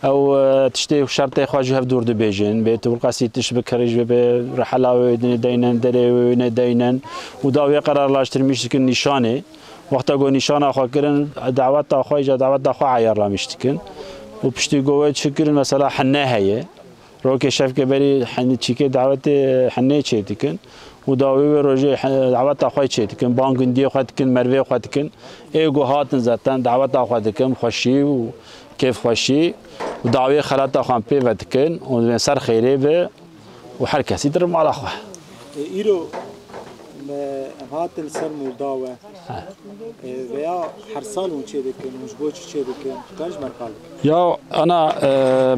Ew, e, tiştê û şertê xwe ji hev dûr dibêjin. Bê tu qasî tişt bikirî ji bê rihela wê dinê deynin, derê wê wêne deynin û da wê qerarlaştirmîş dikin nîşanê. Wexta ku nîşana xwe kirin, daweta xwe, îca daweta xwe eyarlamîş dikin. Û piştî ku wê çi kirin, mesela hene heye. Rokê şevkê berî hene çîkê dawetê hene çê dikin. Û da wê wê rojê he-, daweta xwe çê dikin. Bang gundiyê xwe dikin, mervê xwe dikin. Ê ku hatin zaten daweta xwe dikin, xweşî û kêfxweşî û dawê xelata xwe em pê ve dikin û dibên ser xêrê be û her kesî dirin mala xwe. E, îro me, em hatin li ser Mûlda we. E, veya her sal hûn çê dikin, hûn ji bo çi çê dikin? Tu kar ji me re qal bikî? Ya ana, e,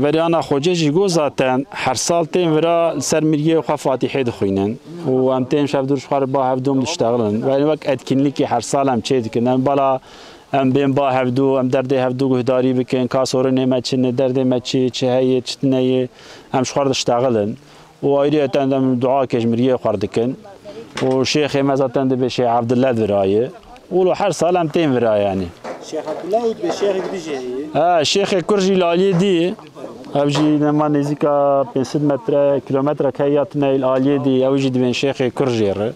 berê ana Xocê jî got zaten her sal tên vira li ser miriyê xwe Fatîhê dixwînin û em tên şev dûr ji xwe re ba hevdû em diştexilin. Belê wek etkinlikî her sal em çê dikin. Em bala Em bên ba hevdû, em derdê hevdû guhdarî bikin, ka sorinê me çi ne, derdê me çi, çi heye, çi tune ye, em ji xwe re diştexilin. Û ayrıyeten em duakê ji miriyê xwe re dikin. Û şêxê me zaten dibê Şêx Evdile vira ye. Wilo her sal em tên vira yanî. Şêx Evdile û dibê şêxek dî jî heye. Ha, şêxê kur jî li aliyê dî. Ev jî nema nêzîka pênc sed metre, kilometrek heye ya tune li aliyê dî. Ew jî dibên şêxê kur jê re.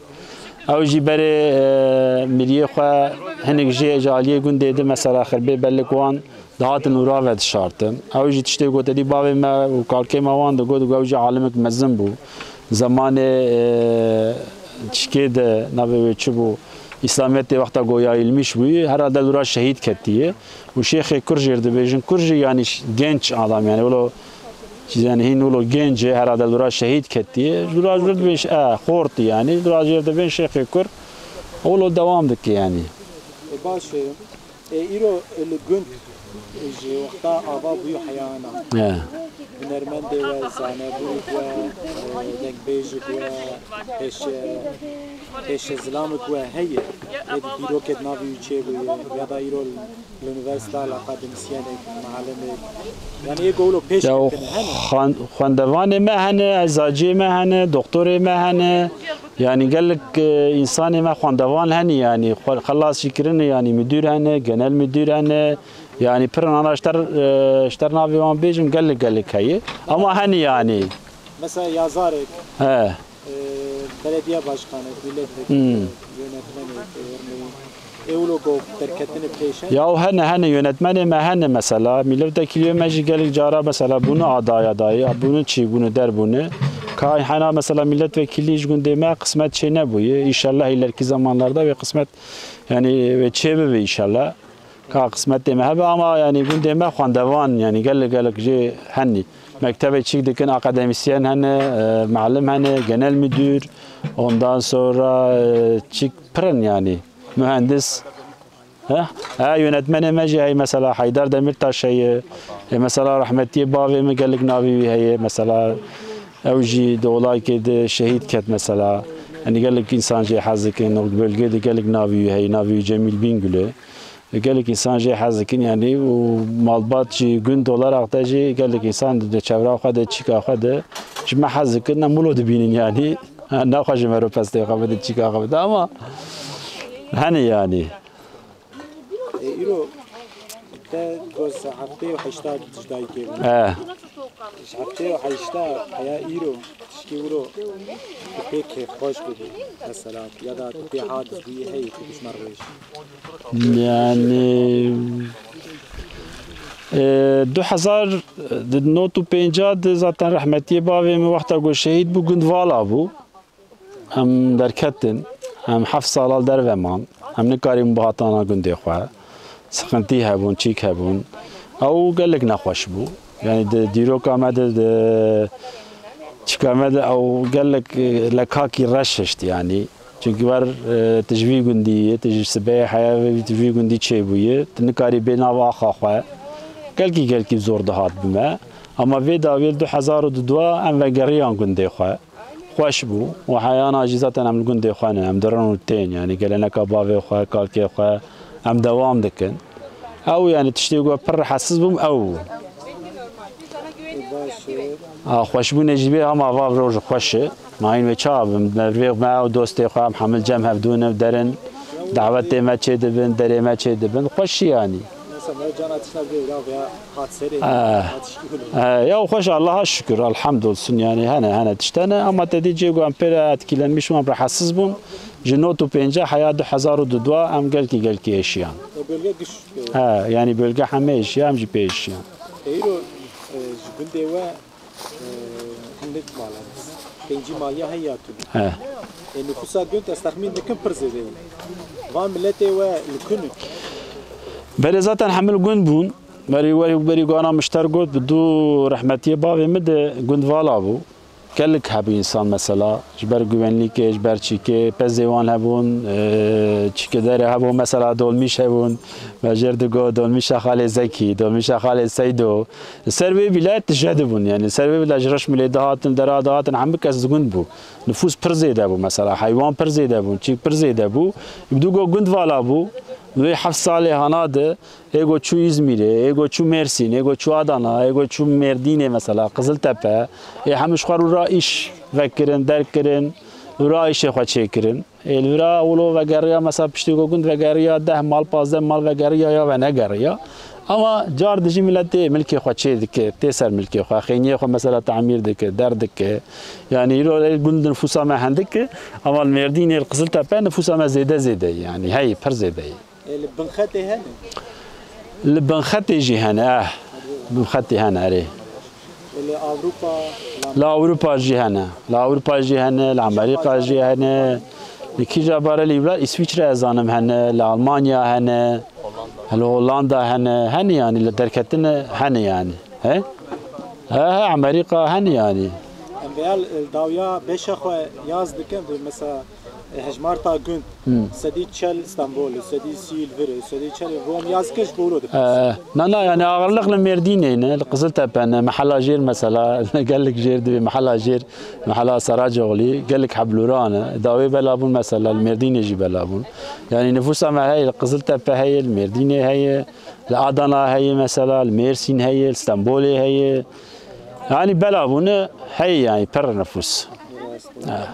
Ew jî berê, e, miriyê xwe hinek jê ji aliyê gundê di mesela xirbê belik wan dihatin û rave dişartin. Ew jî tiştê ku te dî bavê me û kalkê me wan digot, digot ew jî alimik mezin bû. Zemanê, e, çikê de navê wê çi bû? Îslamiyetê wexta ku yayilmiş bûyî, herhalde li ra şehîd ketiye. Û şêxê kur jê re dibêjin. Kur jî yanî ş-, genç adam yanî wilo, yanî hîn wilo genc e, herhalde li ra şehîd ketiye. Ji ra ji dibêj, e, xortî yanî. Li ra jê re dibên şêxê kur. Wilo dewam dike yanî. E, baş e. E, îro li gund, e, ji wexta ava bûyî heyana. E. Hunermendê we, zanebûrê we, e, dengbêjê we, pêşe, pêşe zilamê we heye. Ê di dîrokê di navê wî çêbûye. Ya da îro li unîversîta li akademisyenek, muallimek. Yanî ê gowlo pêş Ya, ketin hene. xwen-, xwendevanê me hene, ezaciyê me hene, doktorê me hene. Yanî gelek, e, însanê me xwendevan hene, yanî xwe-, xelas jî kirine, yanî müdür hene, genel müdür hene. Yanî pir ana ji te r-, e, ji te r navê wan bêjim, gelek gelek heye. Ama hene yanî. Mesela yazarek. He. E, belediye başkanı, milletvekili, Hmm. yönetmenek, örneğin. Ê wilo ku derketine pêş e? Ya hene, hene, yönetmenê me hene mesela. Milletvekiliyê me jî gelek cara mesela bûne adaya dayê, bûne çî, bûne der bûne. Ka hena mesela milletvekilî ji gundê me qismet çê nebûye. Înşallah ileriki zamanlarda wê qismet, yanî wê çê bibe înşallah. Ka qismetê me hebe ama yanî gundê me xwendevan yanî gelek gelek jê henî. Mektebê çîk dikin, akademisyen hene, e, muallim hene, genel müdür, ondan sonra, e, çîk pir in yanî. Mühendis. He? He, yönetmenê me jî heye mesela Haydar Demirtaş heye. E, mesela rahmetiyê bavê min gelek navê wî heye. Mesela ew jî di olayekê de şehîd ket mesela. Yanî gelek însan jê hez dikin. O bölgê de gelek navê wî heye. Navê wî Cemîl Bingül e. Gelek însan jê hez dikin, yanî û malbat jî gund olarak de jî gelek însan di çevra xwe de, çîka xwe de ji me hez dikin, em wilo dibînin yanî. Naxwe ji me re pestê xwe bide, çîka xwe bide ama hene yanî. E, îro te goz heftê û heşta ji dayikê bû. E. Ji heftê û heşta heya îro tişkî wilo Pêk xweş bû, mesela, ya da tu pê hadis bûyî heyî tu bişmer rêj. Yani, e, du hezar di nod û pêncah de zaten rehmetiyê bavê min wexta ku şehîd bû, gund vala bû. Em derketin, em heft sala derve man. Em nikarîbûn bihatana gundê xwe. Siqintî hebûn, çîk hebûn. Ew gelek nexweş bû. Yani di dîroka me de, di çika me de ew gelek, e, lekakî reş hişt yani. Çünkü wer, e, tu ji vî gundî yî, tu ji sibehê heya ve tu ji vî gundî çêbûyî, tu nikarî bê nav axa xwe. Gelkî, gelkî zor dihat bi me. Ama vê dawiyê du hezar û dudwa em vegeriyan gundê xwe. Xweş bû. Û heyana jî zaten em li gundê xwe ne. Em dirin û tên, yani geleneka bavê xwe, kalkê xwe em dewam dikin. Ew, yani tiştê ku pir rehetsiz bûm ew bû. A, xweşbûnê jî bê hema va roj xweş e. Ma hîn wê çawa bin? Me vê me û dostê xwe em hemil cem hevdû ne derin. Dawetê me çê dibin, derê me çê dibin. Xweşî yani. Mesela, me cana tişta vê ya veya hat serê, Eh. hat şikûn. Eh, ya xweş, Allaha şükür, elhamdülillah yani, hene, hene tiştene, ama te dî cê ku em pê re etkilenmiş bûn, em rehetsiz bûn, ji nod û pêncah heya du hezar û dudwa em gelkî, gelkî êşiyan. O bölge güç. He, yani bölge heme êşiya, em jî pê êşiyan. Eyro, e, ji gundê we, e, hindik mala, pêncî maliya heya tu. He. E, nüfusa gund ez texmîn dikim pir zêde ye. Van miletê we li ku ne? Belê zaten hemil gund bûn. Berî, berî, berî gana mişter got, bi dû rehmetiyê bavê min de gund vala bû. Gelek hebû însan mesela, ji ber güvenlikê, ji ber çîkê, pezê wan hebûn, e, çîkê derê hebû, mesela dolmîş hebûn. Me jêr digot, dolmîşa Xalê Zekî, dolmîşa Xalê Seydo. Li ser wê bîle tije dibûn, yani li ser wê bîle ji reş milê dihatin, dera dihatin, hemû kes digund bû. Nifûs pir zêde bû mesela, heywan pir zêde bûn, çîk pir zêde bû. Bi dû go gund vala bû, wê heft salê hana de, ê go çû Îzmîrê, ê go çû Mêrsîn, ê go çû Adana, ê go çû Mêrdînê mesela, Qiziltepe, ê hemû ji xwe rû ra îş vekirin, derkirin, rû ra îşê xwe çêkirin. Ê, li vira wilo vegeriya, mesela piştî ku gund vegeriya, deh mal, pazdeh mal vegeriya ya venegeriya. Ama car dijî milet tê milkê xwe çê dike, tê ser milkê xwe, xêniyê xwe mesela tamîr dike, derdike. Yani îro ê gund nifûsa me hindik e, ama li Mêrdînê, li Qiziltepe nifûsa me zêde zêde ye, yani heyî, pir zêde ye. E, li Binxetê hene? Li Binxetê jî hene, eh. Binxetê hene, erê. E, li Ewropa? Li Ewropa jî hene. Li Ewropa jî hene, li Amerîka jî hene. Li kîja bare li wila Îswîçre ez zanim hene, li Almanya hene, li Hollanda hene. Hene yani, li derketine hene yani. He? He, he, Amerîka hene yani. Em veya li dawiya beşa xwe yaz dikin, mesela, e, hejmarta gund, Hmm. sedî çel Stenbolê, sedî sî li vir e, sedî çel Rom yaz kir ji bo wilo dipirsin. Ee, na, na, yani ağırlıklı Mêrdînê ne, li Qiziltepe ne, mehela jêr mesela, gelek jêr divê, mehela jêr, mehela Saracoğlu, gelek heblûran e. Dawê bela bûn mesela, li Mêrdînê jî bela bûn. Yani nifûsa me heye, li Qiziltepe heye, li Mêrdînê heye, li Adana heye mesela, li Mêrsîn heye, li Stenbolê heye. Yani bela bûne heye yani, pir nifûs. Ha.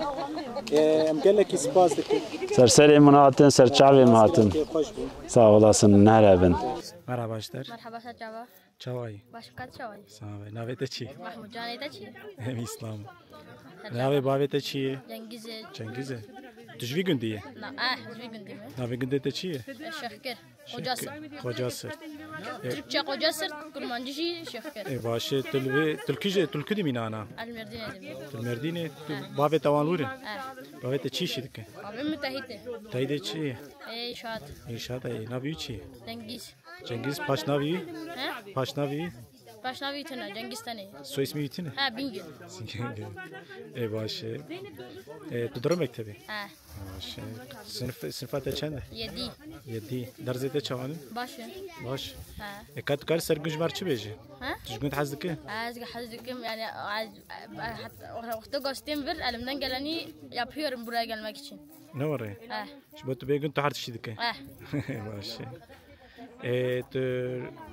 E, em gelekî spas dikin. Ser serê min hatin, ser çavê min hatin. Kêfxweş bû. Sağ olasın, nehre bin. Merhaba Aşter. Merhaba, sen çava? Çavayî? Baş, kat çavayî? Sağ ol. Navê te çi? Mahmut, canê te çi? Em Îslam. Navê bavê te çi ye? Cengiz e. Cengiz e. Tu ji vî gundî ye? Na, eh, ji vî gundî me. Navê gundê te çi ye? Şehkir. Koca Sırt. Koca Sırt. E, Türkçe Koca Sırt, Kurmancı jî Şehkir. E, baş e, tu li vê, tu li kî jî, tu li ku dimî nana? El Merdin'e dimî. Tu li Merdin'e, tu Ha. bavê te wan lûr e? Ha. Bavê te çi işî dike? Bavê müteahhit e. Teyde çi ye? E, inşaat. İnşaat e, navî wî çi ye? Cengiz. Cengiz, paşnavî? He? Paşnavî? Paşnavî tune, Cengiz tane. Soy ismi wî tune? Ha, Bingöl. Ê, baş e. E, tu diro mektebê? Ha. Baş e. Sınıf, sınıfa te çend e? Yedi. Yedi. Derzê te çawan e? Baş e. Baş. Ha. E, ka tu karî ser gund ji me re çi bêjî? Ha? Tu ji gund hez dikî? Ha, ez hez dikim, yani, ez, ez, wexta gostên vir, elimden geleni yapıyorum buraya gelmek için. Ne var ya? Ha. Ji bo tu bê gund tu her tiştî dikî? Eh. Baş e. Ê, tu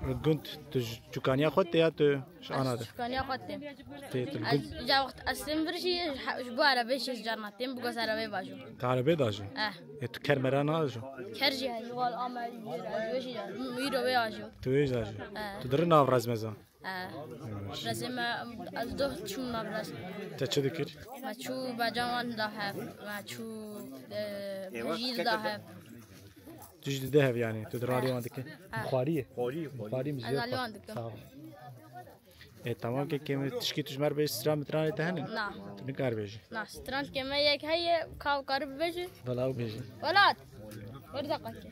li gund, tu ji çûkaniya xwe tê ya tu ji ana de? Çûkaniya xwe têm. Tê, tu li gund. Ez, ja wext ez têm vir jî, ji bo erebê jî carna têm, bigos erebê bajo. Tu erebê dajo? Eh. Ê, tu ker mera najo? Ker jî heye, wal ama wê jî, wî ro wê ajo. Tu wê jî ajo? Eh. Tu diri nav rezmeza? Ee, Rezê me, ez doh çûm me biraz. Te çi dikir? Me çû bacan wan da hev, me çû, e, pejî da hev. Tu jî dide hev yani, tu di ralê wan dikî? Ha. Xwariyê? Xwariyê, xwariyê. Xwariyê mi Ez jî alê xwar- wan dikim. Sağ ol. E, tamam ke kêmî tişkî tu ji me re bêjî, stran mitranê te hene? Na. Tu nikar bêjî. Na, stran ke me yek heye, ka karî bibêjî. Vela bêjî. Welat. Bir dakika ke.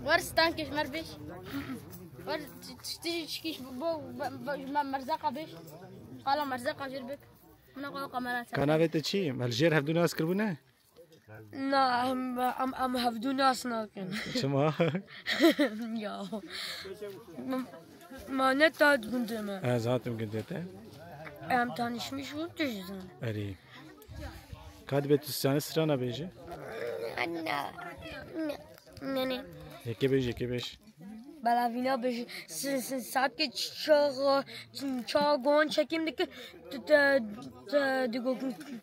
Wer stan ke ji me re bêj. Wer tiştî çikîş bo, bo, bo, ji me merzeqa bêj. Qala merzeqa jêr bik. Min qala kamera ser. Ka navê te çi? Me li jêr hevdû nas kiribûne? Na, em, em, em hevdû nas nakin. Çima? Ya. Ma, ma ne ta gundê me. Ez hatim gundê te. Em tanışmış bûn, tu jî zan. Erî. Ka dibe tu sane strana bêje? Ne, ne, ne. Yekê bêj, yekê bêj. Belavîna bêj, s-, s-, saet ke ç-, çaxa, ç-, çaxa gon çekim dike, tu te, te, digo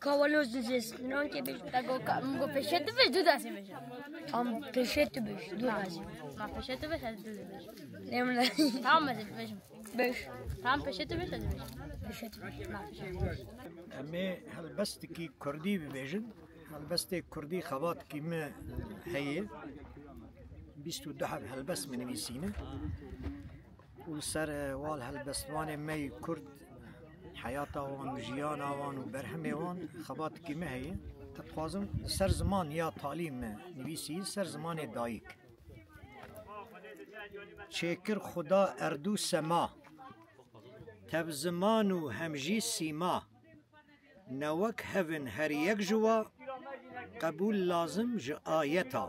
kawalo z-, z-, stran ke bêj. Te go ka-, min go pêşe tu bêj, du destê bêj. Tam pêşe tu bêj, du destê. Ma pêşe tu bêj, ez du destê bêj. Lê min Tamam, ez bêjim. Bêj. Tam pêşe tu bêj, ez bêjim. Pêşe tu bêj. Ma pêşe tu bêj. Em ê helbestekî kurdî bibêjin. Helbestê kurdî xebatekî min heye. Bîst û du heb helbest min nivîsîne. Û li ser, e, wal helbestvanê me yê kurd, heyata wan, jiyana wan û berhemê wan xebatekî min heye. Ez dixwazim li ser ziman ya talî min nivîsî, li ser zimanê dayik. Çêkir Xuda erd û sema, tev ziman û hem jî sîma. Ne wek hev in her yek ji wa, qebûl lazim ji ayeta.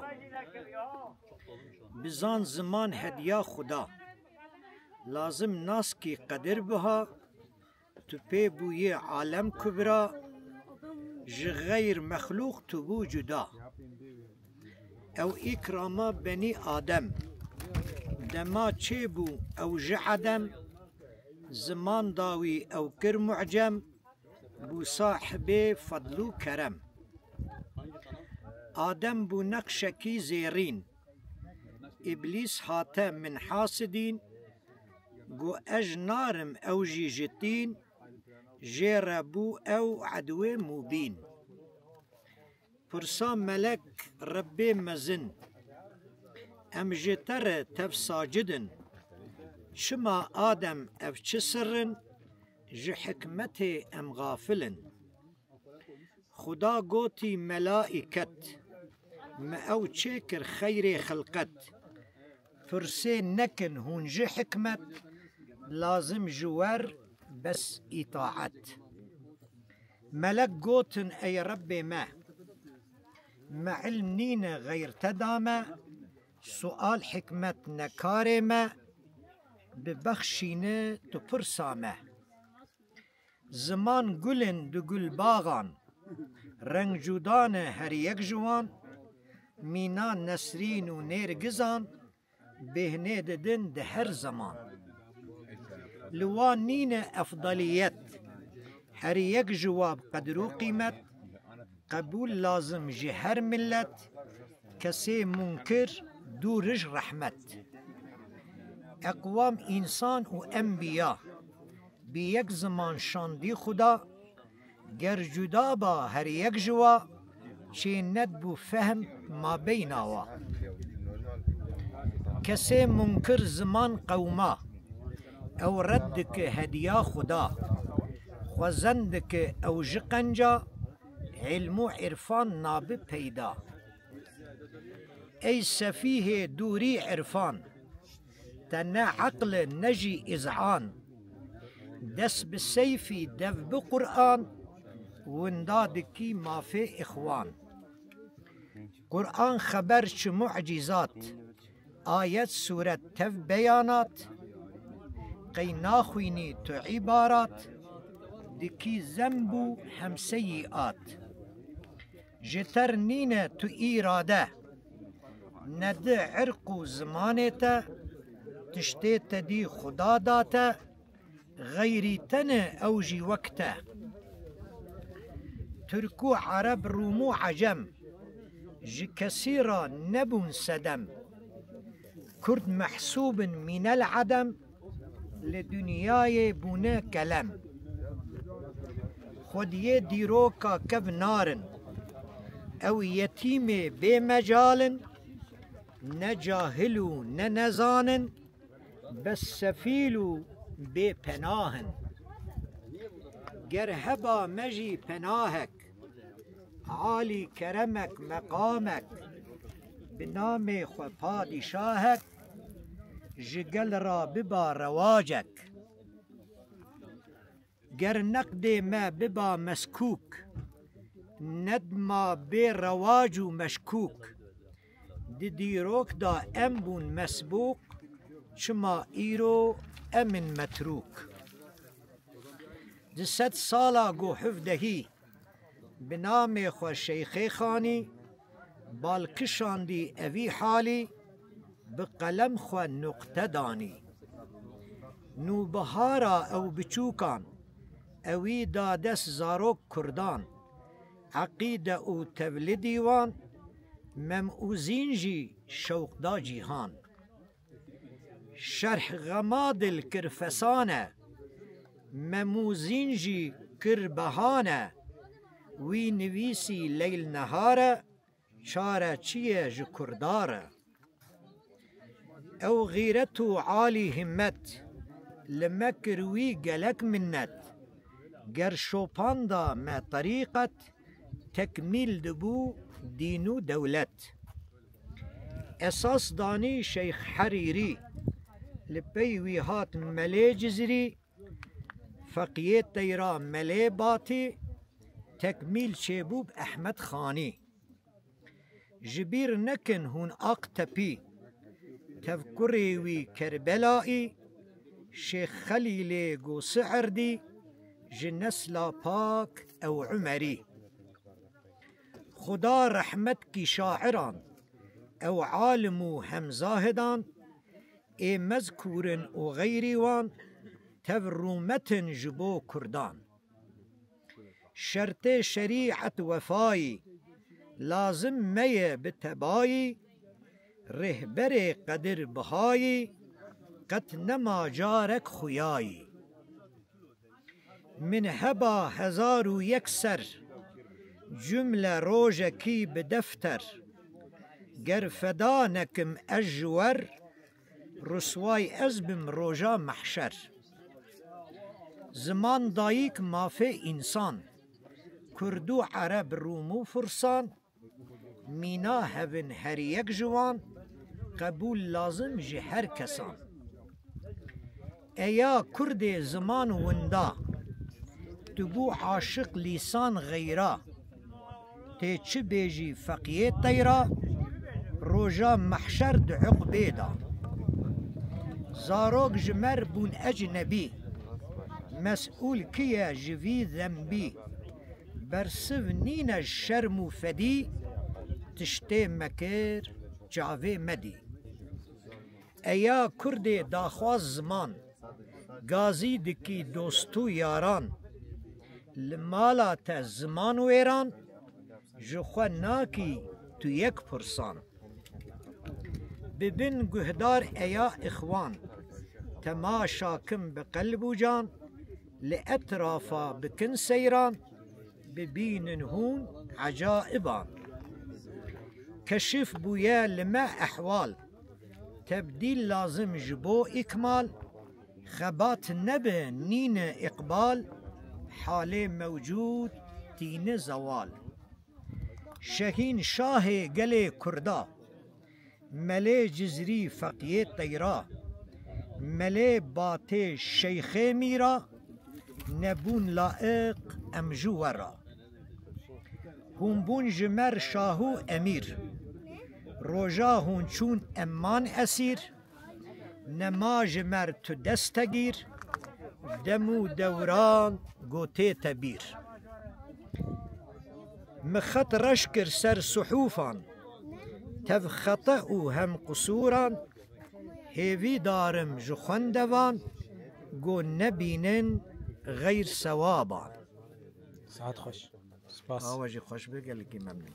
Bizan ziman hediya Xuda, lazim naskî qedir biha, tu pê bûyî alem kubra, ji xeyr mexlûq tu bû cuda. Ew îkrama benî Adem, dema çêbû ew ji edem, ziman dawî ew kir mu'cem, bû sahibê fedl û kerem. Adem bû neqşekî zêrîn, Îblîs hate min hasidîn, got ez narim ew jî ji tîn, jê re bû ew edwê mûbîn. Pirsa melek Rebbê mezin, em ji te re tev sacid in. Çima Adem ev çi sirr in? Ji hikmetê em xafil in. Xuda gotî melaiket, me ew çêkir xeyrê xilqet. Pirsê nekin hûn ji hikmet, lazim ji wer bes îtaet. Melek gotin, ey Rebbê me, me ilm nîne xeyr te da me, sual hikmet ne karê me, bibexşîne tu pirsa me. Ziman gul in di gulbaxan, reng cuda ne her yek ji wan, mîna nesrîn û nêrgizan, bêhnê didin di her zeman. Li wan nîne efdaliyet, her yek ji wa bi qedir û qîmet, qebûl lazim ji her millet, kesê munkir dûr ij rehmet. Eqwam însan û enbiya, bi yek ziman şandî Xuda, ger cuda ba her yek ji wa, çê nedibû fehm mabeyna wa. Kesê munkir ziman qewma, ew red dike hediya Xuda, xwezen dike ew ji qenca, îlm û îrfan nabi peyda. Ey sefîhê dûrî îrfan, te ne eql e ne jî îz'an. Dest bi seyfî dev bi Qur'an, winda dikî mafê îxwan. Qur'an xeber çi mu'cîzat, ayet sûret tev beyanat. Qey naxwînî tu îbarat, dikî zembû hemseyî at. Ji ter nîne tu îrade, ne di irq û zimanê te, tiştê te dî Xuda da te, xeyrî te ne ew jî wek te. Tirk û Ereb, Rûm û Ecem, ji kesî re nebûn sedem. Kurd mehsûb in mînel edem, li dinyayê bûne kelem. Xwediyê dîroka kev narin, ew yetîmê bê mecal in, ne cahil û ne nezan in, bes sefîl û bê penah in. Ger heba me jî penahek, alî keremek, meqamek, bi namê xwe padîşahek, ji gel re biba rewacek. Ger neqdê me biba meskûk, nedma bê rewac û meşkûk. Di dîrok de em bûn mesbûq, çima îro em in metrûk? Di sed sala ku hevdehî, bi namê xwe Şeyxê Xanî, bal kişandî evî halî, bi qelem xwe nuqte danî. Nûbihara ew biçûkan, ewî da dest zarok kurdan, eqîde û tevlidî wan, Mem û Zîn jî şewq da cîhan. Şerh xema dil kir fesane, Mem û Zîn jî kir behane, wî nivîsî leyl nehare, çare çi ye ji kurda re. Ew xîret û alî himmet, li me kir wî gelek minnet. Ger şopan da me terîqet, tekmîl dibû dîn û dewlet. Esas danî Şeyx Herîrî, li pey wî hat Melê Cizrî, Feqiyê Teyra Melê Batî, tekmîl çêbû bi Ehmed Xanî. Ji bîr nekin hûn Aqtepî, tevkurê wî Kerbelaî, Şêx Xelîlê Gosierdî, ji nesla pak ew Umerî. Xuda rehmet kî şairan, ew alim û hem zahidan, ê mezkûr in û xeyrî wan, tev rûmet in ji bo kurdan. Şertê şerîet wefayî, lazim me ye bi tebayî, rêhberê qedir bihayî, qet nema carek xuyayî. Min heba hezar û yek ser, cumle rojekî bi defter, ger feda nekim ez ji wer, risway ez bim roja mehşer. Ziman dayîk mafê însan, kurd û ereb, rûm û firsan, mîna hevin her yek ji wan, qebûl lazim ji her kesan. Eya kurdê ziman winda, tu bû aşiq lîsan xeyra, tê çi bêjî feqiyê teyra, roja mehşer di uqbê da. Zarok ji mer bûn ecnebî, mesûl ki ye ji vî zembî, bersiv nîne ji şerm û fedî, tiştê me kir çavê me dî. Eya kurdê daxwaz ziman, gazî dikî dost û yaran, li mala te ziman wêran, ji xwe nakî tu yek pirsan. Bibin guhdar eya îxwan, temaşa kin bi qelb û can, li etrafa bikin seyran, bibînin hûn ecaiban. Keşif bûye li me ehwal, tebdîl lazim ji bo îkmal, xebat nebe nîne îqbal, halê mewcûd tîne zewal. Şehîn şahê gelê kurda, Melê Cizrî feqiyê teyra, Melê Batê şeyxê mîra, nebûn laiq em ji we ra. Hûn bûn ji mer şah û emîr, roja hûn çûn em man esîr, nema ji mer tu destegîr, dem û dewran gotê te bîr. Mi xet reş kir ser suhûfan, tev xete û hem qusûran, hêvî darim ji xwendevan, go nebînin xeyr sewaban. Saet xweş. Spas. Awa jî xweş be, gelekî memnun.